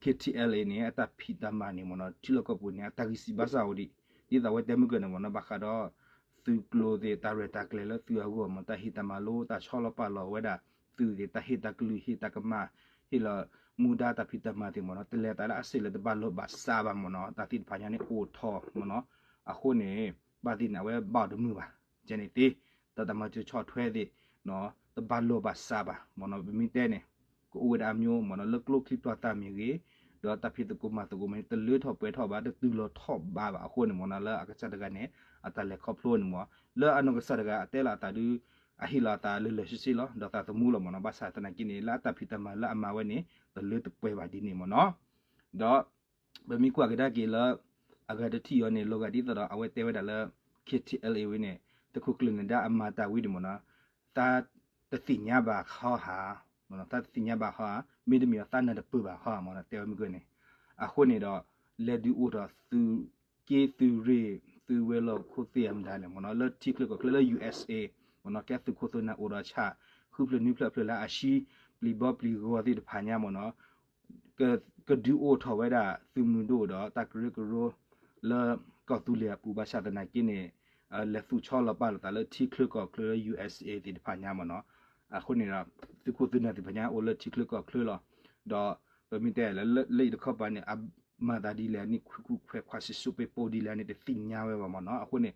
K T L A န့ၣ် အတၢ်ဖံးတၢ်မၤန့ၣ်မ့ၢ်နီၤ ထံလီၢ်ကီၢ်ပူၤန့ၣ် အတၢ်ဂံၢ်စၢ်ဘါစၢ်အိၣ်ဒံး, ဒ်သိးအဝဲတဲမုၢ်ကၢၢ်န့ၣ်မ့ၢ်နီၤ ဘၣ်ဃးဒီး သုးကျိၤသ့ၣ် တၢ်ရဲၣ်တၢ်ကျဲၤလၢသုးအဂီၢ်မ့ၢ် တၢ်ဟ့ၣ်တၢ်မၤလိ တၢ်ဆီလီၤပာ်လီၤဝဲဒၣ်သုးသ့ၣ် တၢ်ဟ့ၣ်တၢ်ကလုၢ် ဟ့ၣ်တၢ်ကမၣ် ဟ့ၣ်လီၤမူဒါတၢ်ဖံးတၢ်မၤသ့ၣ်မ့ၢ်နီၤ တလဲၤသးလၢအစ့ၢ်လၢတဘၣ်လိာ်ဘၣ်စးဘၣ်မ့ၢ်နီၤ တၢ်သ့ၣ်တဖၣ်ညါန့ၣ်အိၣ်ထီၣ်မ့ၢ်နီၤ, အဃိန့ၣ် ဘၣ်သ့ၣ်န့ၣ် အဝဲဘၣ်အီၤတမုာ်ဘၣ်, ကဲန့ၣ်သ့, ဒီးတၢ်မၤစၢၤဆီၣ်ထွဲသ့ၣ် တဘၣ်လိာ်ဘၣ်စးဘၣ်မ့ၢ်နီၤ ပမ့ၢ်တဲန့ၣ် ကအိၣ်ဝဲဒၣ်အမျိုးမ့ၢ်နီၤ လၢကျိချံပျီသၣ်မ့ၢ်ဂ့ၤ, ဒီးတၢ်ဖံးသကိးမၤသကိးမ့ၢ်န့ၣ် တလၢထီၣ်ပှဲၤထီၣ်ဘၣ် တတုၤလီၤထီၣ်ဘးဘၣ်အဃိန့ၣ်မ့ၢ်နီၤ လၢအကစၢ်တဂၤန့ၣ် အတၢ်လဲၤခီဖျိန့ၣ်မ့ၢ် လၢအနီၢ်ကစၢ်တဂၤအတဲလီၤအသးဒုး အဟ့ၣ်လီၤအသးလၢလၢာ်ဆ့ဆ့လီၤ ဒီးသးသမူလီၤမ့ၢ်နီၤ ဘၣ်ဆၣ်သနာ်က့န့ၣ် လၢအတၢ်ဖံးတၢ်မၤလၢအမၤဝဲန့ၣ် တလၢတပှဲၤဘၣ်ဒ်န့ၣ်မ့ၢ်နီၤ, ဒီး ပမ့ၢ်ကွၢ်ကဒါက့ၤလၢ အဂၤတထံၣ်အီၤန့ၣ် လီၤဂာ်ဒ်သိးဒီး အဝဲတဲဝဲဒၣ်လၢ K T L A ဝဲန့ၣ် သုးခိၣ်ကျၢၢ်နၢၤဒါအမၤတၢ်ဝံၤန့ၣ်မ့ၢ်နီၤ သးတသ့ၣ်ညါဘၣ်ဟီဧါ, သးတသ့ၣ်ညါဘၣ်ဟီဧါ, မ့တမ့ၢ်အီၤသးနၢ်တပၢၢ်ဘၣ်ဟီဧါမ့ၢ်နီၤ တဲဝဲမုၢ်ကၢၢ်န့ၣ်, အဃိန့ၣ်ဒီး လဲၤဒုးအိၣ်ထီၣ်သုးက့သုးရ့ၣ် သုးဝဲၤလီၢ်ခိၣ်သ့ၣ်အမတၤလဲၣ်မ့ၢ်နီၤ လၢထံချၢကီၢ်ချၢလၢ U S A မ့ၢ်နီၤ ကဲသုးခိၣ်သုးနၢ်အိၣ်ဒီးဆၣ် ဃုဖျၢၣ်နွံဖျၢၣ်အဖျၢၣ်လၢအဆံ ပျံၤဘီပျံၤဂီၤသ့ၣ်တဖၣ်ညါမ့ၢ်နီၤ ကဒုးအိၣ်ထီၣ်ဝဲဒၣ်သုးမုၢ်ဒိၣ်ဒီးတၢ်ကရၢကရိ လၢကီၢ်သူလ့ၤအပူၤဘၣ်ဆၣ်သနာ်က့န့ၣ် လဲၤသူၣ်ဆီလီၤပာ်လိာ်သးလၢထံချၢကီၢ်ချၢလၢ U S A သ့ၣ်တဖၣ်ညါမ့ၢ်နီၤ, အဃိန့ၣ်ဒီး သုးခိၣ်သုးနၢ်သ့ၣ်တဖၣ်ညါအိၣ်လၢထံချၢကီၢ်ချၢလီၤ, ဒီးပမ့ၢ်တဲလၢလၢအံၤတခီပၤန့ၣ် အမၤသးဒ်လဲၣ်န့ၣ် ခွဲးခွါဆံးစိပ့ပိဒ်လဲၣ်န့ၣ် တသ့ၣ်ညါဝဲဘၣ်မ့ၢ်နီၤ, အဃိန့ၣ်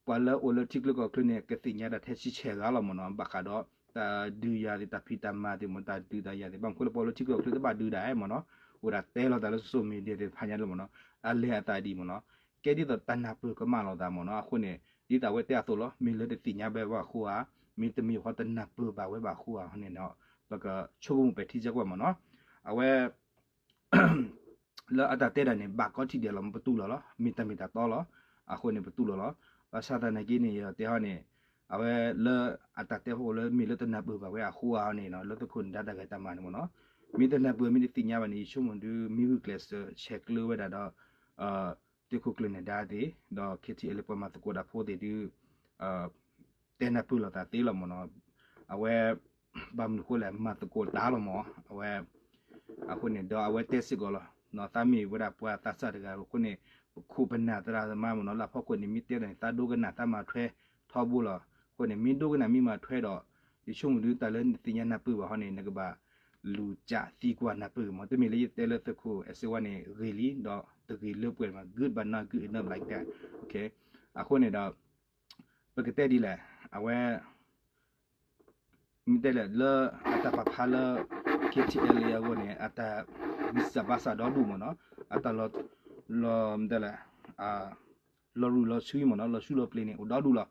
ပှၤလၢအိၣ်လၢထံချၢကီၢ်ချၢန့ၣ် ကသ့ၣ်ညါတၢ်ထဲဆံဆဲးဂၤလီၤမ့ၢ်နီၤ, ဘၣ်ဃးဒီး တၢ်ဒုးယၤသ့ၣ် တၢ်ဖံးတၢ်မၤသ့ၣ်မ့ၢ် တၢ်ဒုးတၢ်ယၤသ့ၣ် ဘၣ်မနုၤဃိလၢပှၤလၢထံချၢကီၢ်ချၢတဘၣ်ဒုးဒၣ်မ့ၢ်နီၤ, အိၣ်ဒၣ်တဲလီၤသးလၢ social media သ့ၣ်တဖၣ်ညါလီၤမ့ၢ်နီၤ, အလဲၤအသးဒ်မ့ၢ်နီၤ, ကဲဒ်သိးတၢ်နၢ်ပၢၢ်ကမၣ်လိာ်သးမ့ၢ်နီၤ, အဃိန့ၣ် ဒ်သိးအဝဲတဲအသိးလီၤ, မ့ၢ်လၢတသ့ၣ်ညါဘၣ်ဝဲအဃိဧါ, မ့တမ့ၢ်ဃီတနၢ်ပၢၢ်ဘၣ်ဝဲဘၣ်အဃိဧါန့ၣ်, ပကဆိကမိၣ်ပဲာ်ထံကကွၢ်မ့ၢ်နီၤ, အဝဲ လၢအတၢ်တဲဒၣ်န့ၣ် ဘၣ်ကီထံၣ်ဒဲးလီၤ ပတူၢ်လိာ်လီၤ, မ့ၢ်တၢ်မ့ၢ်တၢ်တီလီၤ, အဃိန့ၣ် ပတူၢ်လိာ်လီၤ, ဘၣ်ဆၣ်သနာ်က့န့ၣ် ယတဲဟီန့ၣ်, အဝဲလၢအတၢ်တဲဟီလၢမ့ၢ်လၢတနၢ်ပၢၢ်ဘၣ်ဝဲအဃိဧါန့ၣ် လၢသုးခိၣ်နၢၤဒါတၢ်ဂဲၤတၢ်မၤန့ၣ်မ့ၢ်နီၤ, မ့ၢ်တနၢ်ပၢၢ်မ့ၢ်တသ့ၣ်ညါဘၣ်န့ၣ် ယဆိကမိၣ်ဒုး မ့ၢ်ဂုာ်ကျဲးစၢးဆဲးကျၢဝဲဒၣ်ဒီး သုးခိၣ်ကျၢၢ်နၢၤဒါသ့ၣ် ဒီး K T L A ပှၤမၤသကိးတၢ်ဖိသ့ၣ်ဒုး တဲနၢ်ပၢၢ်လိာ်သးသ့လီၤမ့ၢ်နီၤ, အဝဲ ဘၣ်မနုၤဃိလဲၣ် မၤသကိးတၢ်လီၤမ့ၢ် အဝဲ အဃိန့ၣ် ဒီးအဝဲတဲစ့ၢ်ကီးလီၤ, သးမ့ၢ်ဝဲဒၣ်ပှၤသးစၢ်တဂၤအဃိန့ၣ် ပခိၣ်ပနၢ်သရၣ်သမါမ့ၢ်နီၤ လၢအဖီခိၣ်န့ၣ် မ့ၢ်တဲဒၣ်န့ၣ် သးဒိကနၣ်သးမၤထွဲထီဘိလီၤ, အဃိန့ၣ် မ့ၢ်ဒိကနၣ်မ့ၢ်မၤထွဲဒီး ယဆိကမိၣ်ဒုးတၢ်လၢနသ့ၣ်ညါနၢ်ပၢၢ်ဘၣ်ဟီန့ၣ် နကဘၣ်လူၤကးသံကွၢ်နၢ်ပၢၢ်မ့ၢ် တမ့ၢ်လၢယတဲလၢသုးခိၣ်အဲၣ်စ့ဝါန့ၣ် ဂ့ၤလံ ဒီးတဂ့ၤလၢပှဲၤမ့ၢ် good but not good enough like that, အဃိန့ၣ်ဒီး ပကတဲဒ်လဲၣ်, အဝဲ မ့ၢ်တဲလဲၣ် လၢအတၢ်ပာ်ဖျါလၢ K T L A အဂီၢ်န့ၣ် အတၢ်ဂံၢ်စၢ်ဘါစၢ်ဒီဒူၣ်မ့ၢ်နီၤ, အတၢ်လီၤ လီၤ မ့ၢ်တဲလဲၣ် လီၤရူၤလီၤဆူမ့ၢ်နီၤ လီၤဆူလီၤပျ့ၤန့ၣ် အိၣ်ဒီဒူၣ်လီၤ,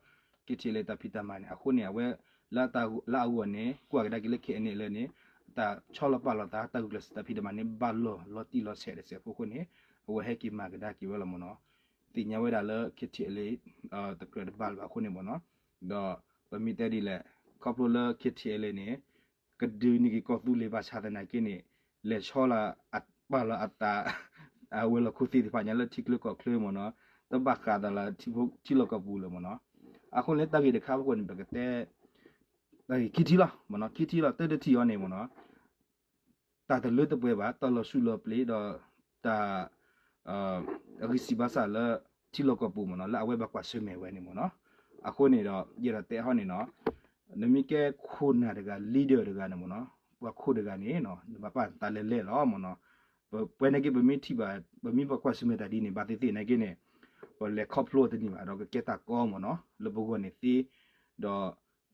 K T L A တၢ်ဖံးတၢ်မၤန့ၣ် အဃိန့ၣ် အဝဲ လၢအဂီၢ်န့ၣ် ကွၢ်ကဒါက့ၤလၢ K N A လၢန့ၣ် တၢ်ဆီလီၤပာ်လီၤသး တၢ်ဂုာ်ကျဲးစၢးတၢ်ဖံးတၢ်မၤန့ၣ် ဘၣ်လီၤလီၤတံၢ်လီၤဆဲးတစဲးဖိအဃိန့ၣ် အဝဲဟဲက့ၤမၤကဒါက့ၤဝဲလီၤမ့ၢ်နီၤ, သ့ၣ်ညါဝဲဒၣ်လၢ KTLA တကြၢးတဘၣ်လၢၤဘၣ်အဃိန့ၣ်မ့ၢ်နီၤ, ဒီးပမ့ၢ်တဲဒ်လဲၣ် ခီဖျိလၢ KTLA န့ၣ် ကဒုးန့ၢ်က့ၤကီၢ်သူလ့ၤဘၣ်ဆၣ်သနာ်က့န့ၣ် လဲၤဆီလီၤ ပာ်လီၤအသး အဝဲၤလီၢ်ခိၣ်သ့ၣ်တဖၣ်ညါလၢထံချၢကီၢ်ချၢမ့ၢ်နီၤ, တဘၣ်ဃးသးလၢထံလီၢ်ကီၢ်ပူၤလၢၤမ့ၢ်နီၤ. အဃိန့ၣ်တၢ်ဂ့ၢ်တခါအဃိန့ၣ် ပကတဲ တၢ်ဂ့ၢ်ခံထံၣ်လီၤမ့ၢ်နီၤ, ခံထံၣ်လီၤ တၢ်တထံၣ်အံၤန့ၣ်မ့ၢ်နီၤ တၢ်တလၢတပှဲၤဘၣ် တၢ်လီၤစူၣ်လီၤပျံၤဒီး တၢ် အဂံၢ်စၢ်ဘါစၢ်လၢ ထံလီၢ်ကီၢ်ပူၤမ့ၢ်နီၤ လၢအဝဲဘၣ်ကွၢ်ဆၢၣ်မဲာ်ဝဲန့ၣ်မ့ၢ်နီၤ. အဃိန့ၣ်ဒီး ယအဲၣ်ဒိးတဲဟီန့ၣ်နီၤ နမ့ၢ်ကဲခိၣ်နၢ်တဂၤ leader တဂၤန့ၣ်မ့ၢ်နီၤ ပှၤခိၣ်တဂၤန့ၣ် နဘၣ်ပာ်သးလဲၤလဲၤလီၤမ့ၢ်နီၤ. ပဝဲန့ၣ်က့ ပမ့ၢ်ထံၣ်ဘၣ် ပမ့ၢ်ပှၤကွၢ်ဆၢၣ်မဲာ်တၢ်ဒ်န့ၣ် ဘၣ်သ့ၣ်သ့ၣ်နာ်က့န့ၣ် ပလဲၤခီဖျိတန့ၢ်ဘၣ် ဒီးကကဲတၢ်ကီမ့ၢ်နီၤ လၢပဂီၢ်န့ၣ်သ့ ဒီး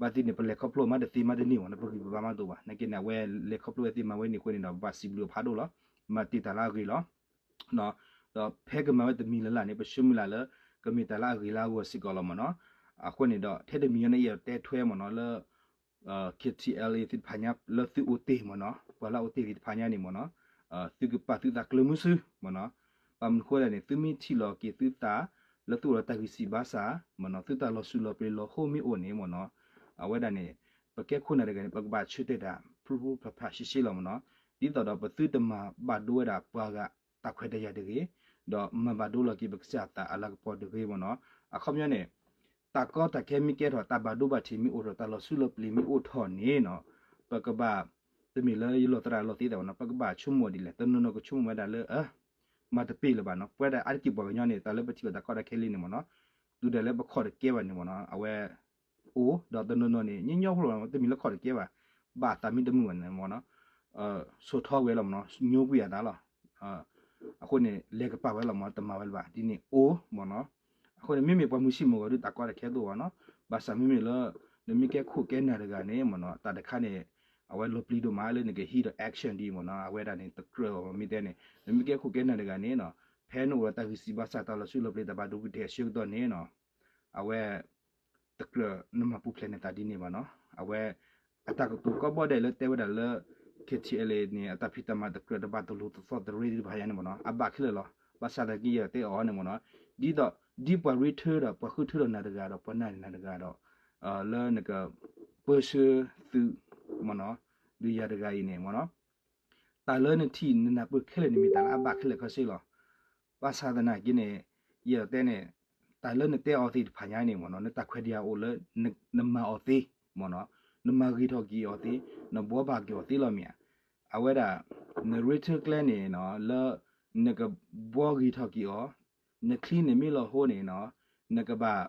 ဘၣ်သ့ၣ်န့ၣ် ပလဲၤခီဖျိမးတသ့မးတန့ၢ်မ့ၢ်နီၤ ပဂံၢ်ပဘါမးတအိၣ်ဘၣ် နာ်က့န့ၣ် အဝဲလဲၤခီဖျိဝဲသ့မၤဝဲန့ၣ်အဃိန့ၣ်ဒီး ပဘၣ်စံးဘျုးအဖးဒိၣ်လီၤ. မၤတ့ၢ်တၢ်လၢအဂ့ၤလီၤ. ဒီးဖဲကမၤဝဲတမံၤလၢ်လၢ်န့ၣ် ပဆၢမုၢ်လၢ်လၢ ကမ့ၢ်တၢ်လၢအဂ့ၤလၢအဂီၢ်စ့ၢ်ကီးလီၤမ့ၢ်နီၤ. အဃိန့ၣ်ဒီး ထဲတမံၤညါန့ၣ် ယအဲၣ်ဒိးတဲထွဲမ့ၢ်နီၤလၢ KTLA သ့ၣ်တဖၣ်ညါ လၢသုအိၣ်တ့ၢ်မ့ၢ်နီၤ ပှၤလၢအအိၣ်တ့ၢ်သ့ၣ်တဖၣ်ညါန့ၣ်မ့ၢ်နီၤ သုကပာ်သုသးကျၢၤမုဆူမ့ၢ်နီၤ. ဘၣ်မနုၤဃိလဲၣ်န့ၣ် သုမ့ၢ်ထံၣ်လီၤက့ၤသုသး လၢသုအိၣ်ဒီးတၢ်ဂံၢ်စၢ်ဘါစၢ်မ့ၢ်နီၤ သုတၢ်လီၤစူၣ်လီၤပျံၤလီၤဟိမ့ၢ်အိၣ်န့ၣ်မ့ၢ်နီၤ အဝဲဒၣ်န့ၣ် ပကဲခိၣ်နၢ်တဂၤန့ၣ် ပကဘၣ်ဆၢတဲာ်တၢ် ဖျိဖျိဖျါဖျါရှဲရှဲလီၤမ့ၢ်နီၤ. ဒ်သိးဒီးပသုတမၤဘၣ်ဒိဝဲဒၣ်ပှၤဂၤတၢ်ခွဲးတၢ်ယာ်တဂ့ၤ, ဒီးမၤဘၣ်ဒိလီၤက့ၤပကစၢ်အသးအလၤကပီၤတဂ့ၤမ့ၢ်နီၤ. အခီပညီန့ၣ် တၢ်ကီတၢ်ခဲမ့ၢ်ကဲထီၣ် တၢ်ဘၣ်ဒိဘၣ်ထံးမ့ၢ်အိၣ်ထီၣ် တၢ်လီၤဆူလီၤပျံၤမ့ၢ်အိၣ်ထီၣ်န့ၣ်နီၤ ပကဘၣ် တမ့ၢ်လၢယလီၤသရၣ်လီၤသ့တၢ်ဘၣ်နီၤ ပကဘၣ်ဆိကမိၣ်ဒ်လဲၣ် တနီၤနီၤကဆိကမိၣ်ဝဲဒၣ်လၢ မၤတပ့ၢ်လၢၤဘၣ်နီၤ ပဝဲဒၣ်အါတက့ၢ်ပှၤကညီန့ၣ် တၢ်လၢပထံၣ်ဘၣ်တၢ်ကီတၢ်ခဲလံန့ၣ်မ့ၢ်နီၤ တုၤဒၣ်လၢပခီၣ်တကဲဘၣ်န့ၣ်မ့ၢ်နီၤ အဝဲ အိၣ် ဒီးတနီၤနီၤန့ၣ် ညီညီဖိလီၤ တမ့ၢ်လၢခီၣ်တကဲဘၣ် ဘၣ်သးမ့ၢ်တမုာ်ဘၣ်န့ၣ်မ့ၢ်နီၤ ဆိထီဝဲလီၤမ့ၢ်နီၤ ညိကွံာ်အသးလီၤ အဃိန့ၣ် လဲၤကပာ်ဝဲလီၤမ့ၢ်နီၤ တမၤဝဲလၢၤဘၣ် ဒ်န့ၣ်အိၣ်မ့ၢ်နီၤ အဃိန့ၣ် မ့မ့ၢ်ပှၤမုၢ်ဆ့ၣ်မုၢ်ဂီၤဒုးတၢ်ကီတၢ်ခဲတအိၣ်ဘၣ်နီၤ ဘၣ်ဆၣ်မ့မ့ၢ်လၢ နမ့ၢ်ကဲခိၣ်ကဲနၢ်တဂၤန့ၣ်မ့ၢ်နီၤ တၢ်တခါန့ၣ် အဝဲလီၤပျံၤဒိၣ်မးလၢနကဟံးဒီး action ဒ်မ့ၢ်နီၤ အဝဲဒၣ်န့ၣ် တကြၢးမ့ၢ်တဲန့ၣ် နမ့ၢ်ကဲခိၣ်ကဲနၢ်တဂၤန့ၣ်နီၤ ဖဲနအိၣ်ဒီးတၢ်ဂံၢ်စၢ်ဘါစၢ်တၢ်လီၤဆူလီၤပျံၤတၢ်ဘၣ်ဒိပူၤတဲာ်အဆၢကတီၢ်န့ၣ်နီၤ အဝဲ တကြၢးနမၤပူၤဖျဲးနသးဒ်န့ၣ်ဘၣ်နီၤ အဝဲ အတၢ်ကတိၤကီဘီဒဲးလၢတဲဝဲဒၣ်လၢ KTLA န့ၣ် အတၢ်ဖံးတၢ်မၤတကြၢးတဘၣ်တလိၤတသီၣ်တရ့သ့ၣ်တဖၣ်ညါန့ၣ်မ့ၢ်နီၤ အဘၣ်ခဲလၢာ်လီၤ ဘၣ်ဆၣ်သနာ်က့ယတဲအီၤန့ၣ်မ့ၢ်နီၤ ဒ်သိး ဒ်ပှၤရ့ထၢဒီး ပှၤဃုထၢဒီးနၤတဂၤဒီး ပှၤနာ်န့ၢ်နၤတဂၤဒီး လၢနက ပၢဆှၢသုး မ့ၢ်နီၤ ဒုးယၤတဂၤအံၤန့ၣ်မ့ၢ်နီၤ တၢ်လၢနထံၣ်နနၢ်ပၢၢ်ခဲလၢာ်န့ၣ်မ့ၢ်တၢ်လၢအဘၣ်ခဲလၢာ်ခဲဆ့လီၤ ဘၣ်ဆၣ်သနာ်က့န့ၣ် ယအဲၣ်ဒိးတဲန့ၣ် တၢ်လၢနတဲအီၤသ့ၣ်တဖၣ်ညါန့ၣ်မ့ၢ်နီၤ နတၢ်ခွဲးတၢ်ယာ်အိၣ်လၢ နမၤအီၤသ့ မ့ၢ်နီၤ နမၤဂ့ၤထီၣ်က့ၤအီၤသ့ နဘှီဘၣ်က့ၤအီၤသ့လီၤမ့ၢ်ဧါ အဝဲဒၣ် နရ့ထၢကျဲန့ၣ်နီၤ လၢ နကဘှီဂ့ၤထီၣ်က့ၤအီၤ နချံန့ၣ်မ့ၢ်လီၤဟိန့ၣ်နီၤ နကဘၣ်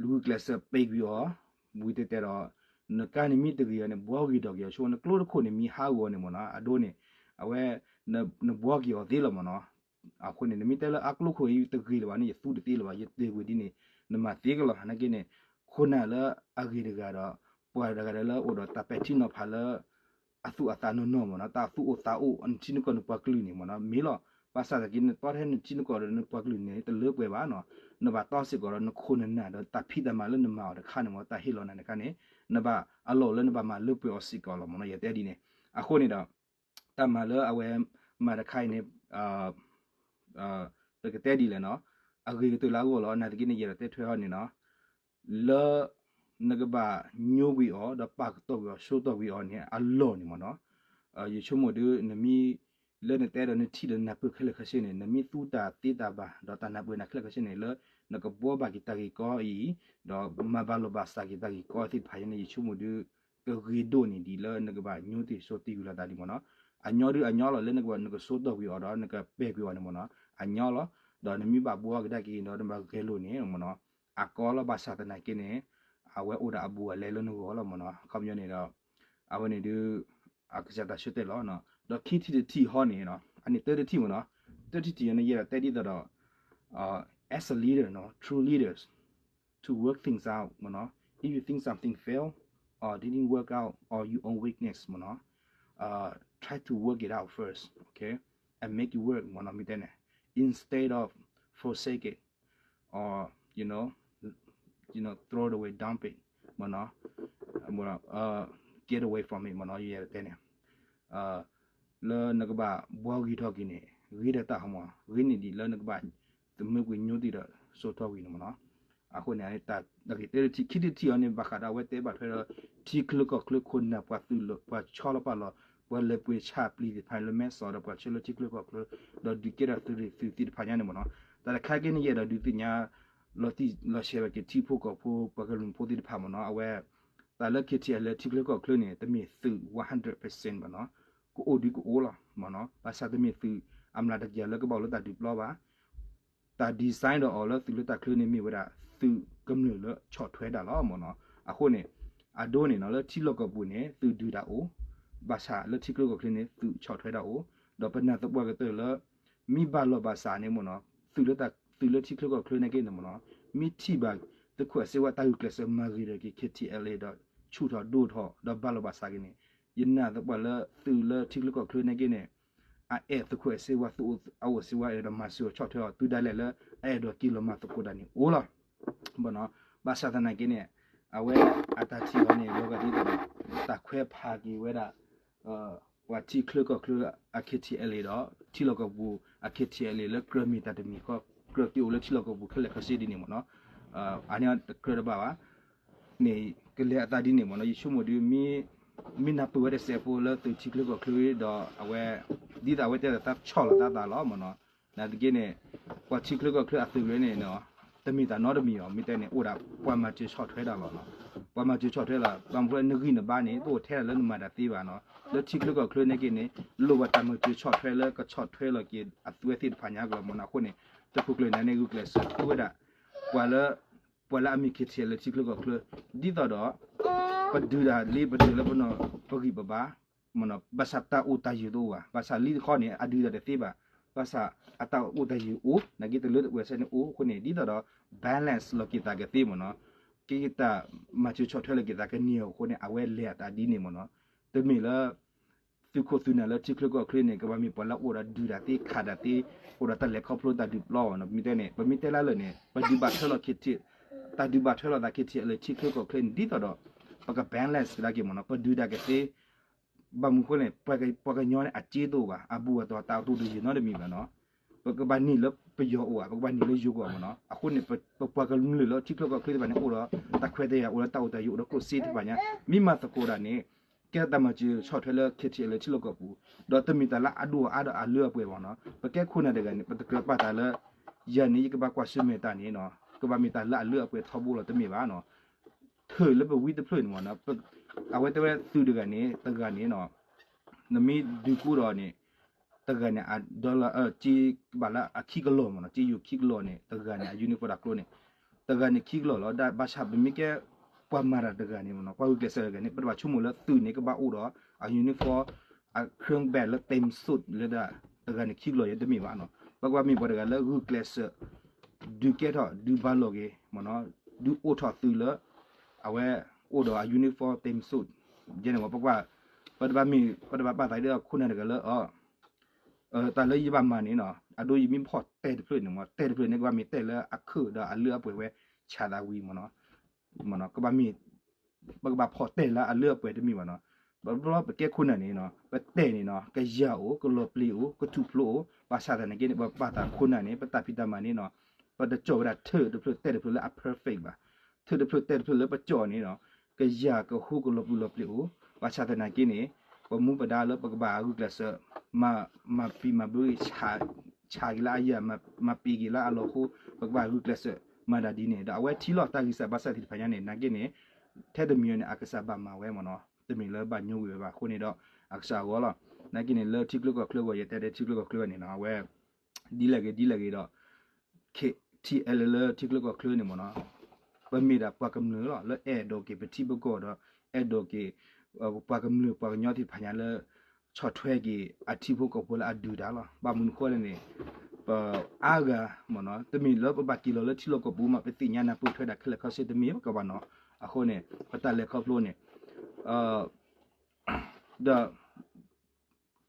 ဂုာ်ကျဲးစၢးပံာ်ကွံာ်အီၤ ဝံၤတဲတဲဒီး နကါန့ၣ်မ့ၢ်တဂ့ၤအီၤန့ၣ် ဘှီဂ့ၤထီၣ်က့ၤအီၤဆိ နကျိတခိၣ်န့ၣ်မ့ၢ်ဟးဂီၤန့ၣ်မ့ၢ်နီၤ အဒိန့ၣ် အဝဲ နဘှီက့ၤအီၤသ့လီၤမ့ၢ်နီၤ အဃိန့ၣ် နမ့ၢ်တဲလၢအကျိခိၣ်အံၤတဂ့ၤလၢၤဘၣ်န့ၣ် ယသူတသ့လၢၤဘၣ် ယတဲကွံာ်ဒ်န့ၣ် နမၤသ့ကလီၤ နာ်က့န့ၣ် ခိၣ်နၢ်လၢအဂ့ၤတဂၤဒီး ပှၤတဂၤဒီးလၢအိၣ်ဒီးတၢ်ပဲာ်ထံနီၤဖးလၢ အသူၣ်အသးနီၢ်နီၢ်မ့ၢ်နီၤ တၢ်သူၣ်အိၣ်သးအိၣ် နထံနကီၢ်နပှၤကလုာ်န့ၣ်မ့ၢ်နီၤ မ့ၢ်လီၤ ဘၣ်ဆၣ်သနာ်က့ နတီထဲနထံနကီၢ်ဒီးနပှၤကလုာ်န့ၣ် တလၢပှဲၤဘၣ်နီၤ နဘၣ်တီစ့ၢ်ကီးဒီးနခိၣ်နနၢ်ဒီးတၢ်ဖံးတၢ်မၤလၢနမၤအီၤတခါန့ၣ်မ့ၢ် တၢ်ဟ့ၣ်လီၤနၤတခါန့ၣ် နဘၣ်အလီၢ်လၢနဘၣ်မၤလၢပှဲၤအီၤစ့ၢ်ကီးလီၤမ့ၢ်နီၤ ယတဲဒ်န့ၣ် အဃိန့ၣ်ဒီး တၢ်မၤလၢအဝဲမၤတခါအံၤန့ၣ် ပကတဲဒ်လဲၣ်နီၤ အဂ့ၤကတၢၢ်လၢအဂီၢ်လီၤ နာ်သက့န့ၣ် ယအဲၣ်ဒိးတဲထွဲအီၤန့ၣ်နီၤ လၢ နကဘၣ်ညိကွံာ်အီၤ ဒီးပာ်ကတီၢ်ကွံာ်အီၤ ဆိတီၢ်ကွံာ်အီၤန့ၣ် အလီၢ်န့ၣ်မ့ၢ်နီၤ ယဆိကမိၣ်ဒုး နမ့ၢ် လၢနတဲဒီးနထံၣ်ဒီးနၢ်ပၢၢ်ခဲလၢာ်ခဲဆ့န့ၣ် နမ့ၢ်သူတၢ်သ့တၢ်ဘၣ်ဒီးတၢ်နၢ်ပၢၢ်နၢ်ခဲလၢာ်ခဲဆ့န့ၣ် လၢ နကဘှီဘၣ်က့ၤတၢ်ဂ့ၢ်ကီအံၤ ဒီးမၤဘၣ်လိာ်ဘၣ်စးက့ၤတၢ်ဂ့ၢ်ကီသ့ၣ်တဖၣ်အံၤန့ၣ် ယဆိကမိၣ်ဒုး ကဂ့ၤဒိၣ်န့ၢ်ဒံးလၢနကဘၣ်ညိတ့ၢ်ဆိတ့ၢ်ကွံာ်လိာ်သးဒ်မ့ၢ်နီၤ အညီဒုးအညီလီၤ လၢနကဘၣ်နကဆိတီၢ်ကွံာ်အီၤဒီးနကပဲာ်ကွံာ်အီၤန့ၣ်မ့ၢ်နီၤ အညီလီၤ ဒီးနမ့ၢ်ဘၣ်ဘှီကဒါက့ၤဒီးနဘၣ်ဂဲၤလိာ်န့ၣ်မ့ၢ်နီၤ အကီလီၤ ဘၣ်ဆၣ်သနာ်က့န့ၣ် အဝဲအိၣ်ဒီးအဘူးအလဲလၢနဂီၢ်လီၤမ့ၢ်နီၤ အခီပညီန့ၣ်ဒီး အဝဲန့ၣ်ဒုး အကစၢ်တၢ်ဆၢတဲာ်လီၤ ဒီးခံထံၣ်တထံၣ်ဟီန့ၣ် အန့ၣ်တၢတထံၣ်မ့ၢ်နီၤ တၢတထံၣ်န့ၣ် ယအဲၣ်ဒိးတဲဒ်သိးဒီး as a leader နီၤ true leaders to work things out မ့ၢ်နီၤ if you think something fail or didn't work out or you own weakness မ့ၢ်နီၤ try to work it out first okay and make it work မ့ၢ်နီၤ မ့ၢ်တဲန့ၣ် instead of forsake it or you know you know throw it away dump it မ့ၢ်နီၤ get away from it မ့ၢ်နီၤ ယအဲၣ်ဒိးတဲန့ၣ် လၢနကဘၣ်ဘှီဂ့ၤထီၣ်က့ၤန့ၣ် ဂ့ၤဒီးတၢ်ဟီမး ဂ့ၤန့ၢ်ဒံးလၢနကဘၣ် သမၢကွံာ်ညိတ့ၢ်ဒီး စိာ်ထီၣ်ဝံၤန့ၣ်မ့ၢ်နီၤ. အဃိန့ၣ် တၢ်ဂ့ၢ်တထံၣ် ခံထံၣ်တထံၣ်အံၤန့ၣ် ဘၣ်ဃးဒီးအဝဲတဲဘၣ်ထွဲဒီး ထံချၢကီၢ်ချၢခိၣ်နၢ်ပှၤသုးလီၤ ပှၤဆီလီၤပာ်လီၤ ပှၤလဲၤပှ့ၤဆၣ်ပျံၤသ့ၣ်တဖၣ်လၢမဲၢ်ဆီးဒီးပှၤဆှၢလၢထံချၢကီၢ်ချၢ ဒီးဒုးကဲထီၣ်သုးရ့ၣ်သုးသ့ၣ်တဖၣ်ညါန့ၣ်မ့ၢ်နီၤ. တၢ်တခါက့န့ၣ် ယအဲၣ်ဒိးဒုးသ့ၣ်ညါ လီၤတံၢ်လီၤဆဲးဘၣ်က့ၤထံဖိကီၢ်ဖိ ပှၤကလုာ်ဖိသ့ၣ်တဖၣ်မ့ၢ်နီၤ. အဝဲ တၢ်လၢ KTLA ထံချၢကီၢ်ချၢန့ၣ် တမ့ၢ်သုး one hundred percent ဘၣ်နီၤ. ကအိၣ်ဒုးကအိၣ်လီၤမ့ၢ်နီၤ. ဘၣ်ဆၣ်တမ့ၢ်သုးအမျးတကယၤလၢကဘၣ်အိၣ်လၢတၢ်ဒုးပျီဘၣ်. တၢ် design ဒီးအီၤလၢသုးလၢတၢ်ချၢန့ၣ် မ့ၢ်ဝဲဒၣ်သုးကမျၢၢ်လၢဆီၣ်ထွဲတၢ်လီၤမ့ၢ်နီၤ. အဃိန့ၣ် အဒိန့ၣ်နီၤ လၢထံလီၢ်ကီၢ်ပူၤန့ၣ် သုးဒုးတၢ်အိၣ်, ဘၣ်ဆၣ်လၢထံချၢကီၢ်ချၢန့ၣ် သုးဆီၣ်ထွဲတၢ်အိၣ်, ဒီးပနာ်သပှၢ်ကတၢၢ်လၢ မ့ၢ်ဘၣ်လိာ်ဘၣ်စးန့ၣ်မ့ၢ်နီၤ, သုးလၢတၢ် သုးလၢထံချၢကီၢ်ချၢနာ်က့န့ၣ်မ့ၢ်နီၤ, မ့ၢ်ထံၣ်ဘၣ်သုးခိၣ်အဲၣ်စ့ဝါတၢ်ဂုာ်ကျဲးစၢးမၤဂ့ၤဒီးက့ၤ KTLA ဒီး ဆူၣ်ထီၣ်ဒိၣ်ထီၣ် ဒီးဘၣ်လိာ်ဘၣ်စးက့ၤန့ၣ်, ယနာ်သပှၢ်လၢသုးလၢထံချၢကီၢ်ချၢနာ်က့န့ၣ် အအဲၣ်သုးခိၣ်အဲၣ်စ့ဝါ သုးအအိၣ်စ့ဝါ အဲၣ်ဒိးမၤစၢၤအီၤဆီၣ်ထွဲအီၤ တုၤဒၣ်လဲာ်လၢအအဲၣ်ဒိးက့ၤလီၤမၤသကိးတၢ်န့ၣ်အိၣ်လီၤ. ဘၣ်ဆၣ်သနာ်က့န့ၣ် အဝဲအတၢ်ထံၣ်အီၤန့ၣ် လီၤဂာ်ဒ်သိးဒီး တၢ်ခွဲးဖးက့ၤဝဲဒၣ် ပှၤထံချၢကီၢ်ချၢအ KTLA ဒီး ထံလီၢ်ကီၢ်ပူၤအ KTLA လၢကြၢးမ့ၢ်တၢ်တမံၤဃီ ကြၢးက့ၤအိၣ်လၢထံလီၢ်ကီၢ်ပူၤခဲလၢာ်ခဲဆ့ဒ်န့ၣ်မ့ၢ်နီၤ, အန့ၣ်တကြၢးတဘၣ်ဘၣ် န့ၣ် ကလဲၤအသးဒ်န့ၣ်မ့ၢ်နီၤ, ယဆိကမိၣ်ဒ် မ့ၢ်နၢ်ပၢၢ်ဝဲတစဲးဖိလၢသုးထံချၢကီၢ်ချၢဒီးအဝဲ ဒ်သိးအဝဲတဲဒီးသးဆီၣ်လီၤသးသးလီၤမ့ၢ်နီၤ, နာ်သက့န့ၣ် ပှၤထံချၢကီၢ်ချၢအသုးကလၢန့ၣ် တမ့ၢ်တၢ်နီတမံၤအီၤ မ့ၢ်တဲန့ၣ် အိၣ်ဒၣ်ပှၤမၤစၢၤဆီၣ်ထွဲတၢ်လီၤနီၤ, ပှၤမၤစၢၤဆီၣ်ထွဲလီၤ ဘၣ်မနုၤဃိလၢနဂံၢ်နဘါန့ၣ် တအိၣ်ထဲဒၣ်လၢနမၤတၢ်သ့ဘၣ်နီၤ, လၢထံချၢကီၢ်ချၢနာ်က့န့ၣ် လိၣ်ဘၣ်တၢ်မၤစၢၤဆီၣ်ထွဲလၢကဆီၣ်ထွဲလီၤက့ၤအသွဲသ့ၣ်တဖၣ်ညါကလီၤမ့ၢ်နီၤ, အဃိန့ၣ် သုးခိၣ်ကျၢၢ်နၤန့ၣ် ဂုာ်ကျဲးစၢးဃုဝဲဒၣ် ပှၤလၢ ပှၤလၢအမ့ၢ် KTLA လၢထံချၢကီၢ်ချၢ ဒ်သိးဒီး ပဒုးတၢ်လံ ပဒုးလၢပနီၢ်ပဂံၢ်ပဘါ မ့ၢ်နီၤ, ဘၣ်ဆၣ်တၢ်အိၣ်တၢ်ယၢၤတအိၣ်ဘၣ်, ဘၣ်ဆၣ်လံတခီန့ၣ် အဒုးတၢ်တသ့ဘၣ်, ဘၣ်ဆၣ်အတၢ်အိၣ်တၢ်ယၢၤအိၣ် နာ်က့တလၢတပှဲၤစဲန့ၣ်အိၣ်အဃိန့ၣ် ဒ်သိးဒီး balance လီၤက့ၤသးကသ့မ့ၢ်နီၤ, က့ၤတၢ်မၤစၢၤဆီၣ်ထွဲလီၤက့ၤသးကန့ၢ်အီၤအဃိန့ၣ် အဝဲလဲၤအတၢ်ဒ်န့ၣ်မ့ၢ်နီၤ, တမ့ၢ်လၢ သုးခိၣ်သုးနၢ်လၢထံချၢကီၢ်ချၢန့ၣ် ကဘၣ်မ့ၢ်ပှၤလၢအိၣ်ဒီးဒုးတၢ်သ့ခးတၢ်သ့, အိၣ်ဒီးတၢ်လဲၤခီဖျိတၢ်ဒုးပျီအီၤနီၤ, ပမ့ၢ်တဲန့ၣ် ပမ့ၢ်တဲလၢလၢာ်န့ၣ် ပဒုးဘၣ်ထွဲလီၤ KTLA လၢထံချၢကီၢ်ချၢန့ၣ် ဒ်သိးဒီး ပက balance ကဒါက့ၤမ့ၢ်နီၤ, ပဒုးတၢ်ကသ့, ဘၣ်မနုၤဃိန့ၣ် ပှၤကညီန့ၣ် အစ့တအိၣ်ဘၣ်, အဘူၣ်အတီၢ်တၢ်အိၣ်တယၢၤနီတမံၤဘၣ်နီၤ, ပကဘၣ်န့ၢ်လၢပယီၤအိၣ်ဧါ, ပကဘၣ်န့ၢ်လၢယိၤကီၢ်မ့ၢ်နီၤ, အဃိန့ၣ် ပပှၤကမျၢၢ်လၢထံချၢကီၢ်ချၢသ့ၣ်တဖၣ်န့ၣ် အိၣ်ဒီးတၢ်ခွဲးတၢ်ယာ် အိၣ်ဒီးတၢ်အိၣ်တၢ်ယၢၤ အိၣ်ဒီးကျိၣ်စ့သ့ၣ်တဖၣ်ညါ, မ့ၢ်မၤသကိးတၢ်န့ၣ် ကဲတၢ်မၤစၢၤဆီၣ်ထွဲလၢ KTLA လၢထံလီၢ်ကီၢ်ပူၤ, ဒီးတမ့ၢ်တၢ်လၢအဒိၣ်အါဒီးအလၢအပှဲၤဘၣ်နီၤ, ပကဲခိၣ်နၢ်တဂၤန့ၣ် ပတကြၢးပာ်သးလၢ ယၤန့ၣ် ယကဘၣ်ကွၢ်ဆၢၣ်မဲာ်တၢ်န့ၣ်နီၤ, ကဘၣ်မ့ၢ်တၢ်လၢအလၢအပှဲၤထီဘိလီၤ တမ့ၢ်ဘၣ်နီၤ, ထၢၣ်လၢပဝံတဖျၢၣ်န့ၣ်မ့ၢ်နီၤ, အဝဲတဲဝဲသုးတဂၤန့ၣ် တဂၤန့ၣ်နီၤ, နမ့ၢ်ဒုးကူဒီးန့ၣ် တဂၤန့ၣ် အ dollar စ့ကဘၣ်လၢအခံကလီၢ်မ့ၢ်နီၤ, စ့ယိၤခံကလီၢ်န့ၣ် တဂၤန့ၣ် အ uniform တၢ်ကျိန့ၣ် တဂၤန့ၣ်ခံကလီၢ်လီၤ, ဒီးဘၣ်ဆၣ်ပမ့ၢ်ကဲ ပှၤမၤတၢ်တဂၤန့ၣ်မ့ၢ်နီၤ, ပှၤဂုာ်ကျဲးစၢးတဂၤန့ၣ် ပတဘၣ်ဆိကမိၣ်လၢသုးန့ၣ် ကဘၣ်အိၣ်ဒီးအ uniform အ เครื่องแบบ လၢ เต็มสูตร လၢဒၣ် တဂၤန့ၣ်ခံကလီၢ်ယဲ တမ့ၢ်ဘၣ်နီၤ, ပကဘၣ်မ့ၢ်ပှၤတဂၤလၢဂုာ်ကျဲးစၢး ဒုးကဲထီၣ် ဒုးဘၣ်လိာ်က့ၤမ့ၢ်နီၤ, ဒုးအိၣ်ထီၣ်သုးလၢ အဝဲအိၣ်ဒီးအ uniform เต็มสูตร ယဲန့ၣ်မ့ၢ် ပကဘၣ် ပတဘၣ်မ့ၢ် ပတဘၣ်ပာ်သးဒ်ခိၣ်နၢ်တဂၤလၢ တၢ်လၢယဘၣ်မၤန့ၣ်နီၤ, အဒိယမ့ၢ်ဖီၣ်တဲတဖျၢၣ်န့ၣ်မ့ၢ် တဲတဖျၢၣ်န့ၣ် ကဘၣ်မ့ၢ်တဲလၢအခၢၣ်ဒီးအလၢအပှဲၤဝဲ ဆးသးဝံၤမ့ၢ်နီၤ, ကဘၣ်မ့ၢ် ပကဘၣ်ဖီၣ်တဲလၢအလၢအပှဲၤတမ့ၢ်ဘၣ်နီၤ, ဘျီဘျီပကဲခိၣ်နၢ်န့ၣ်နီၤ ပတဲန့ၣ်နီၤ ကယၤအိၣ် ကလီၤပျံၤအိၣ် ကထူၣ်ဖျိအိၣ်, ဘၣ်ဆၣ်သနာ်က့န့ၣ် ပပာ်သးခိၣ်နၢ်န့ၣ် ပတၢ်ဖံးတၢ်မၤန့ၣ်နီၤ, ပတကၠီၣ်ဝဲဒၣ်ထၢၣ်တဖျၢၣ်တဲတဖျၢၣ်လၢအ perfect ဘၣ်, ထၢၣ်တဖျၢၣ်တဲတဖျၢၣ်လၢပကၠီၣ်န့ၣ်နီၤ ကယၤကဟူကလီၤပျံၤလီၤပျံၤအိၣ်, ဘၣ်ဆၣ်သနာ်က့န့ၣ် ပမူပဒါလၢပကဘၣ်ဂုာ်ကျဲးစၢး မၤ မၤပံၤမၤဘၢဂ့ၤ ဆးက့ၤလၢအယၤ မၤပံၤက့ၤလၢအလီၤဃိ, ပကဘၣ်ဂုာ်ကျဲးစၢးမၤတၢ်ဒ်န့ၣ်, ဒီးအဝဲထံၣ်လီၤတၢ်ဂံၢ်စၢ်ဘါစၢ်သ့ၣ်တဖၣ်ညါန့ၣ် နာ်က့န့ၣ် ထဲတမံၤန့ၣ် အကစၢ်ဘၣ်မၤဝဲမ့ၢ်နီၤ, တမ့ၢ်လၢဘၣ်ညိကွံာ်ဝဲဘၣ်အဃိန့ၣ်ဒီး အကစၢ်အဂီၢ်လီၤ, နာ်က့န့ၣ် လၢထံချၢကီၢ်ချၢအဂီၢ် ယတဲတဲထံချၢကီၢ်ချၢန့ၣ်နီၤ အဝဲ ဒ်လဲၣ်ဂ့ၤဒ်လဲၣ်ဂ့ၤဒီး KTLA လၢထံချၢကီၢ်ချၢန့ၣ်မ့ၢ်နီၤ, ပမ့ၢ်ဒၣ်ပှၤကမျၢၢ်လီၤ လၢအဲၣ်ဒိးက့ၤပထံပကီၢ်ဒီး အဲၣ်ဒိးက့ၤ ပှၤကမျၢၢ်ပှၤကညီသ့ၣ်တဖၣ်ညါလၢ ဆီၣ်ထွဲက့ၤအထံဖိကီၢ်ဖိလၢအဒုးတၢ်လီၤ. ဘၣ်မနုၤဃိလဲၣ်န့ၣ် ပအါဂၤမ့ၢ်နီၤ တမ့ၢ်လၢပဘၣ်က့ၤလီၤလၢထံလီၢ်ကီၢ်ပူၤမး ပသ့ၣ်ညါနၢ်ပၢၢ်ထွဲဒၣ်ခဲလၢာ်ခဲဆ့တမ့ၢ်ဘၣ်ကဘၣ်နီၤ. အဃိန့ၣ် ပတၢ်လဲၤခီဖျိန့ၣ် ဒီး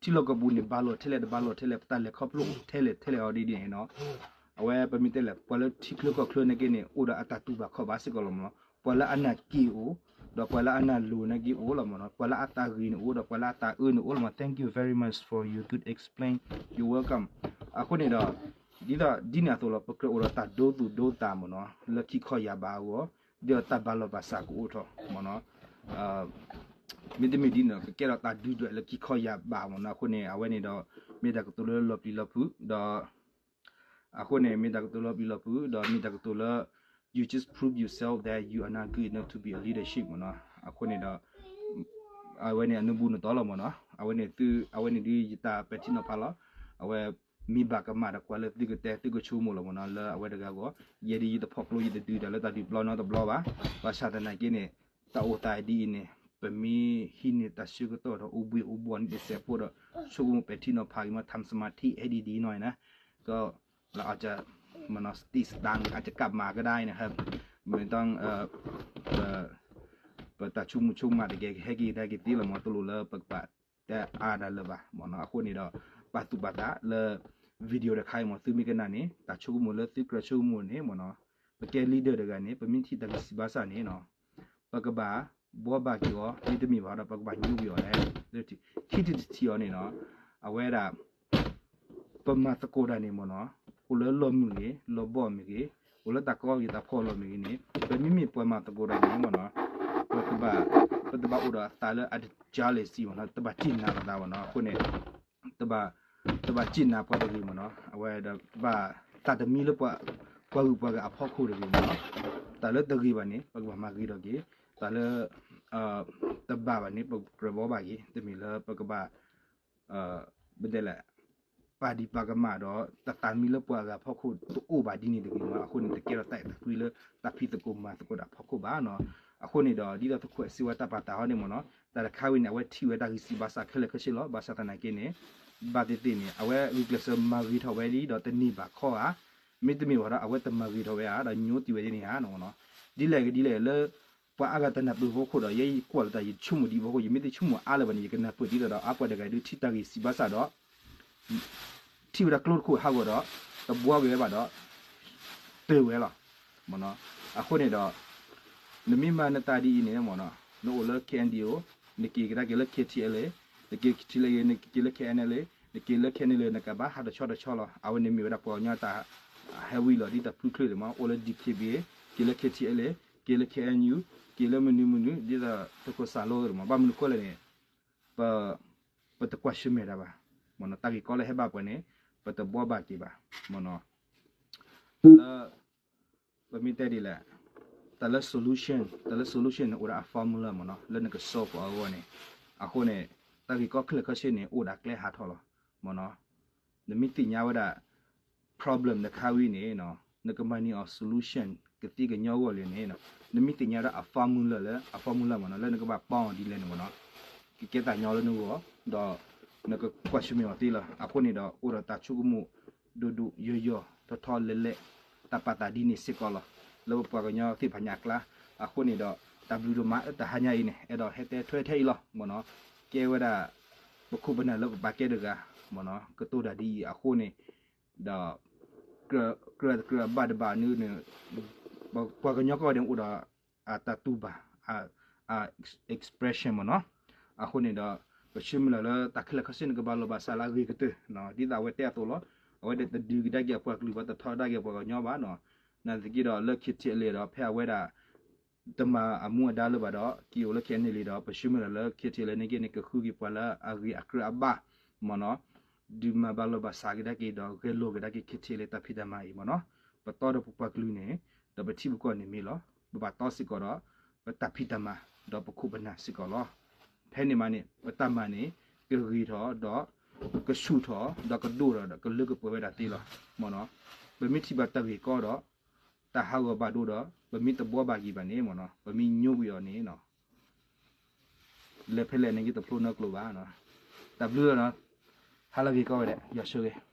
ထံလီၢ်ကီၢ်ပူၤန့ၣ် ဘၣ်လီၤထဲလဲၣ်တဘၣ်လီၤထဲလဲၣ် ပတၢ်လဲၤခီဖျိထဲလဲၣ်ထဲလဲၣ်အီၤဒ်န့ၣ်နီၤ. အဝဲပမ့ၢ်တဲလဲၣ် ပှၤလၢထံချၢကီၢ်ချၢနာ်က့န့ၣ် အိၣ်ဒီးအတၢ်တူၢ်ဘၣ်ခီၣ်ဘၣ်စ့ၢ်ကီးလီၤမ့ၢ်နီၤ. ပှၤလၢအနၢ်က့ၤအိၣ် ဒီးပှၤလၢအနၢ်လိၤနာ်က့အိၣ်လီၤမ့ၢ်နီၤ. ပှၤလၢအသးဂ့ၤန့ၣ်အိၣ် ဒီးပှၤလၢအသးအၢန့ၣ်အိၣ်လီၤမ့ၢ်နီၤ. Thank you very much for your good explain. You're welcome. အဃိန့ၣ်ဒီး ဒ်သိးဒ်န့ၣ်အသိးလီၤ ပကြၢးအိၣ်ဒီးတၢ်ဒိသူၣ်ဒိသးမ့ၢ်နီၤ လၢခံခီယာ်ဘးအဂီၢ်, ဒ်သိးတၢ်ဘၣ်လီၤဘၣ်စးကအိၣ်ထီၣ်မ့ၢ်နီၤ, မ့တမ့ၢ်ဒ်န့ၣ် ကကဲထီၣ်တၢ်ဒုၣ်ဒွဲၣ်လၢခံခီယာ်ဘးမ့ၢ်နီၤ, အဃိန့ၣ် အဝဲန့ၣ်ဒီး မ့ၢ်တၢ်ကတိၤလၢလီၤပျံၤလီၤဖုး ဒီး အဃိန့ၣ် မ့ၢ်တၢ်ကတိၤလီၤပျံၤလီၤဖုး ဒီးမ့ၢ်တၢ်ကတိၤလၢ you just prove yourself that you are not good enough to be a leadership မ့ၢ်နီၤ, အဃိန့ၣ်ဒီး အဝဲန့ၣ်အနၢ်ဘူးနတီလီၤမ့ၢ်နီၤ, အဝဲန့ၣ်သု အဝဲန့ၣ်ဒ်ယတၢ်ပဲာ်ထံနီၤဖးလီၤ, အဝဲ မ့ၢ်ဘၣ်ကမၣ်ဒီးကွၢ်လၢသုကတဲသုကဆိကမိၣ်လီၤမ့ၢ်နီၤ, လၢအဝဲတဂၤအဂီၢ်, ယဲဒ်ယတဖီၣ်ကျိယတဒုးတၢ်လၢတၢ်ဒုးပျီနီတဘျီဘၣ်, ဘၣ်ဆၣ်သနာ်က့န့ၣ် တၢ်အိၣ်သးဒ်အံၤန့ၣ် ပမ့ၢ်ဟံးန့ၢ်တၢ်ဆၢကတီၢ်ဒီးအိၣ်ဘှံးအိၣ်ဘှီၣ်န့ၣ်တစဲးဖိဒီး ဆိကမိၣ်ပဲာ်ထံနီၤဖးက့ၤမ့ၢ် ทำสมาธิ ဟဲဒ်ဒ်နီၤအံၤန့ၣ်, က လၢအက မ့ၢ်နီၤ စတံးစတၢ်န့ၣ် အကကပ်မၤကဒါအံၤန့ၣ် မ့ၢ်တၢ် ပတၢ်ဆိကမိၣ်ဆိကမးတကဲ ကဟဲက့ၤကဒါက့ၤသ့လီၤမ့ၢ် တလိၣ်လၢပကဘၣ်တဲအါဒၣ်လၢၤဘၣ်မ့ၢ်နီၤ, အဃိန့ၣ်ဒီး ပာ်သူၣ်ပာ်သးလၢ video တခါအံၤမ့ၢ် သုမ့ၢ်ကနၣ်န့ၣ် တၢ်ဆိကမိၣ်လၢသုကြၢးဆိကမိၣ်န့ၣ်မ့ၢ်နီၤ, ပကဲ leader တဂၤန့ၣ် ပမ့ၢ်ထံၣ်တၢ်ဂံၢ်စၢ်ဘါစၢ်န့ၣ်နီၤ ပကဘၣ်ဘှီဘၣ်က့ၤအီၤ မ့တမ့ၢ်ဘၣ်ဒီး ပကဘၣ်ညိကွံာ်အီၤလဲၣ်, ထံၣ်တထံၣ်အီၤန့ၣ်နီၤ, အဝဲဒၣ် ပမၤသကိးတၢ်န့ၣ်မ့ၢ်နီၤ, အိၣ်လၢလီၢ်မုာ်ဂ့ၤ လီၢ်ဘီၣ်မ့ၢ်ဂ့ၤ, အိၣ်လၢတၢ်ကီဂ့ၤတၢ်ဖီလီၢ်မ့ၢ်ဂ့ၤန့ၣ် ပမ့မ့ၢ်ပှၤမၤသကိးတၢ်န့ၣ်မ့ၢ်နီၤ, ပတဘၣ် ပတဘၣ်အိၣ်ဒီးအသးလၢအတ jealousy မ့ၢ်နီၤ, တဘၣ်စံၣ်နၤလိာ်သးမ့ၢ်နီၤ, အဃိန့ၣ် တဘၣ် တဘၣ်စံၣ်နၤပှၤတဂ့ၤမ့ၢ်နီၤ, အဝဲဒီးဘၣ်သးတမံလၢပှၤ ပှၤဂုၤပှၤဂၤအဖီခိၣ်တဂ့ၤမ့ၢ်နီၤ, တၢ်လၢတဂ့ၤဘၣ်န့ၣ် ပကဘၣ်မၤဂ့ၤထီၣ်က့ၤ, တၢ်လၢ တဘၣ်ဘၣ်န့ၣ် ပကြၢးဘှီဘၣ်က့ၤ, တမ့ၢ်လၢပကဘၣ် ပတဲလဲၣ် ပာ်ဒံးပာ်ကမၣ်ဒီး တၢ်သးမံလၢပှၤအဂၤအဖီခိၣ်တအိၣ်ဘၣ်ဒ်န့ၣ်တဂ့ၤမ့ၢ်နီၤ, အဃိန့ၣ် တကဲထီၣ်တၢ်အဲၣ်တၢ်ကွံလၢတၢ်ဖံးသကိးမၤသကိးတၢ်ဖီခိၣ်ဘၣ်နီၤ, အဃိန့ၣ်ဒီး ဒ်သိးသုးခိၣ်စံးဝဲတၢ်ပာ်တၢ်ဟီန့ၣ်မ့ၢ်နီၤ, တၢ်တခါဝံၤန့ၣ် အဝဲထံၣ်ဝဲတၢ်ဂံၢ်စၢ်ဘါစၢ်ခဲလၢာ်ခဲဆ့လီၤ, ဘၣ်ဆၣ်သနာ်က့န့ၣ် ဘၣ်သ့ၣ်သ့ၣ်န့ၣ် အဝဲဂုာ်ကျဲးစၢးမၤဂ့ၤထီၣ်ဝဲလံဒီးတန့ၢ်ဘၣ်ခီဧါ, မ့တမ့ၢ်ဘၣ်ဒီး အဝဲတမၤဂ့ၤထီၣ်ဝဲဧါ ဒီးညိကွံာ်ဝဲဒ်န့ၣ်ဧါနီၤ, ဒ်လဲၣ်ဂ့ၤဒ်လဲၣ်ဂ့ၤလၢ ပှၤအါဂၤတနၢ်ပၢၢ်ဖီခိၣ်ဒီး ယဲယကွၢ်လၢတၢ်ယဆိကမိၣ်ဒ်ဖီခိၣ် ယမ့ၢ်တဆိကမိၣ်အါလၢၤဘၣ်န့ၣ် ယကနၢ်ပၢၢ်ဒ်သိးဒီး အါပှၤတဂၤဒုးထံၣ်တၢ်ဂံၢ်စၢ်ဘါစၢ်ဒီး ထံၣ်ဝဲဒၣ်ကျိတခိၣ်ဟးဂီၤဒီး တဘှီက့ၤဝဲဘၣ်ဒီး တၢၢ်ဝဲလီၤ. အဃိန့ၣ်ဒီး နမ့ၢ်မၤနသးဒ်အံၤန့ၣ်မ့ၢ်နီၤ နအိၣ်လၢ K N D O နက့ၤကဒါက့ၤလၢ K T L A နက့ၤ K T L A နက့ၤလၢ K N L A နက့ၤလၢ K N L A နကဘၣ်ဟးတဆီတဆီလီၤ. အဝဲန့ၣ်မ့ၢ်ဝဲဒၣ်ပှၤကညီတၢ်ဟဲဝံၤလီၤ ဒ်တၢ်ဖုချၢန့ၣ်မ့ၢ် အိၣ်လၢ D K B A က့ၤလၢ K T L A က့ၤလၢ K N U က့ၤလၢမနုၤမနုၤ ဒ်သိးသုးခိၣ်စၢ်လိမ့ၢ် ဘၣ်မနုၤဃိလဲၣ်န့ၣ် ပ ပတကွၢ်ဆၢၣ်မဲာ်တၢ်ဘၣ်, မ့ၢ်နီၤ တၢ်ဂ့ၢ်ကီလၢဟဲဘၣ်ပှၤန့ၣ် ပတဘှီဘၣ်က့ၤဘၣ်, မ့ၢ်နီၤ လၢ ပမ့ၢ်တဲဒ်လဲၣ် တၢ်လၢ solution တၢ်လၢ solution န့ၣ် အိၣ်ဒၣ်အ formula မ့ၢ်နီၤ လၢနက solve အဂီၢ်န့ၣ်, အဃိန့ၣ် တၢ်ဂ့ၢ်ကီခဲလၢာ်ခဲဆ့န့ၣ် အိၣ်ဒၣ်ကျဲဟးထီၣ်လီၤ, မ့ၢ်နီၤ နမ့ၢ်သ့ၣ်ညါဝဲဒၣ် problem တခါဝံၤန့ၣ် နကမၤန့ၢ်အီၤ solution ကသ့ကညီအဂီၢ်လံန့ၣ် နမ့ၢ်သ့ၣ်ညါဝဲဒၣ်အ formula လၢ အ formula မ့ၢ်နီၤ လၢနကဘၣ်ပာ်အီၤဒ်လဲၣ်န့ၣ်မ့ၢ်နီၤ ကကဲတၢ်ညီလၢနဂီၢ် ဒီးနကကွၢ်ဆၢၣ်မဲာ်အီၤသ့လီၤ. အဃိန့ၣ်ဒီး အိၣ်ဒီးတၢ်ဆိကမိၣ်ဒိၣ်ဒိၣ်ယိာ်ယိာ်ထီထီလဲၣ်လဲၣ် တၢ်ပာ်သးဒ်န့ၣ်စ့ၢ်ကီးလီၤ လၢပပှၤကညီသ့ၣ်တဖၣ်ညါအကျါ. အဃိန့ၣ်ဒီး တၢ်ဘျုးဒိၣ်မးလၢတဟါညါအံၤန့ၣ် အဲၣ်ဒိးဟဲတဲထွဲထဲအံၤလီၤ မ့ၢ်နီၤ ကဲဝဲဒၣ် ပခိၣ်ပနၢ်လၢပပာ်ကဲတဂၤ မ့ၢ်နီၤ ကတိၤတၢ်ဒ်အံၤအဃိန့ၣ် ဒီး ကြၢးတကြၢးဘၣ်တဘၣ်န့ၣ် ပှၤကညီကီၢ်န့ၣ်အိၣ်ဒီး အတၢ်တူၢ်ဘၣ် အ expression မ့ၢ်နီၤ. အဃိန့ၣ်ဒီး ပဆၢမုၢ်လၢ်လၢတၢ်ခဲလၢာ်ခဲဆ့န့ၣ် ကဘၣ်လီၤဘၣ်စးလၢအဂ့ၤကတၢၢ် ဒ်သိးအဝဲတဲအသိးလီၤ. အဝဲဒၣ်တဒုးကဒါက့ၤအပှၤကလုာ်ဘၣ် တထီဒါက့ၤအပှၤကညီဘၣ်နီၤ. နာ်သက့ဒီးလၢ K T L A ဒီး ဖဲအဝဲဒၣ် တမၤအမူအဒါလၢၤဘၣ်ဒီး က့ၤအိၣ်လၢ K N L A ဒီး ပဆၢမုၢ်လၢ်လၢ K T L A န့ၣ်က့န့ၣ် ကဃုက့ၤပှၤလၢအဂ့ၤအကြၢးအဘၣ် မ့ၢ်နီၤ, ဒုးမၤဘၣ်လီၤဘၣ်စးကဒါက့ၤဒီး ဂဲၤလိာ်ကဒါက့ၤ K T L A တၢ်ဖံးတၢ်မၤအံၤ မ့ၢ်နီၤ. ပတီဒီးပပှၤကလုာ်န့ၣ် ဒီးပထံပကီၢ်န့ၣ်မ့ၢ်လီၤ. ပဘၣ်တီစ့ၢ်ကီးဒီး ပတၢ်ဖံးတၢ်မၤ ဒီးပခိၣ်ပနၢ်စ့ၢ်ကီးလီၤ. ဖဲန့ၣ်မးန့ၣ် ပတၢ်မၤန့ၣ် ကဂ့ၤထီၣ်ဒီး ကဆူၣ်ထီၣ် ဒီးကဒိၣ်ထီၣ်ဒီး ကလၢကပှဲၤဝဲဒၣ်သ့လီၤ မ့ၢ်နီၤ. ပမ့ၢ်ထံၣ်ဘၣ်တၢ်ဂ့ၢ်ကီဒီး တၢ်ဟးဂီၤဘၣ်ဒိဒီး ပမ့ၢ်တဘှီဘၣ်က့ၤဘၣ်န့ၣ် မ့ၢ်နီၤ ပမ့ၢ်ညိကွံာ်အီၤန့ၣ်နီၤ လဲၤဖဲလဲၣ်န့ၣ်က့ၤတဖျိနီတကျိၤဘၣ်. တၢ်ဘျုးလီၤနီၤ. ဟါလၢဂ့ၤကီဝဲဒၣ် ယွၤဆိၣ်ဂ့ၤ.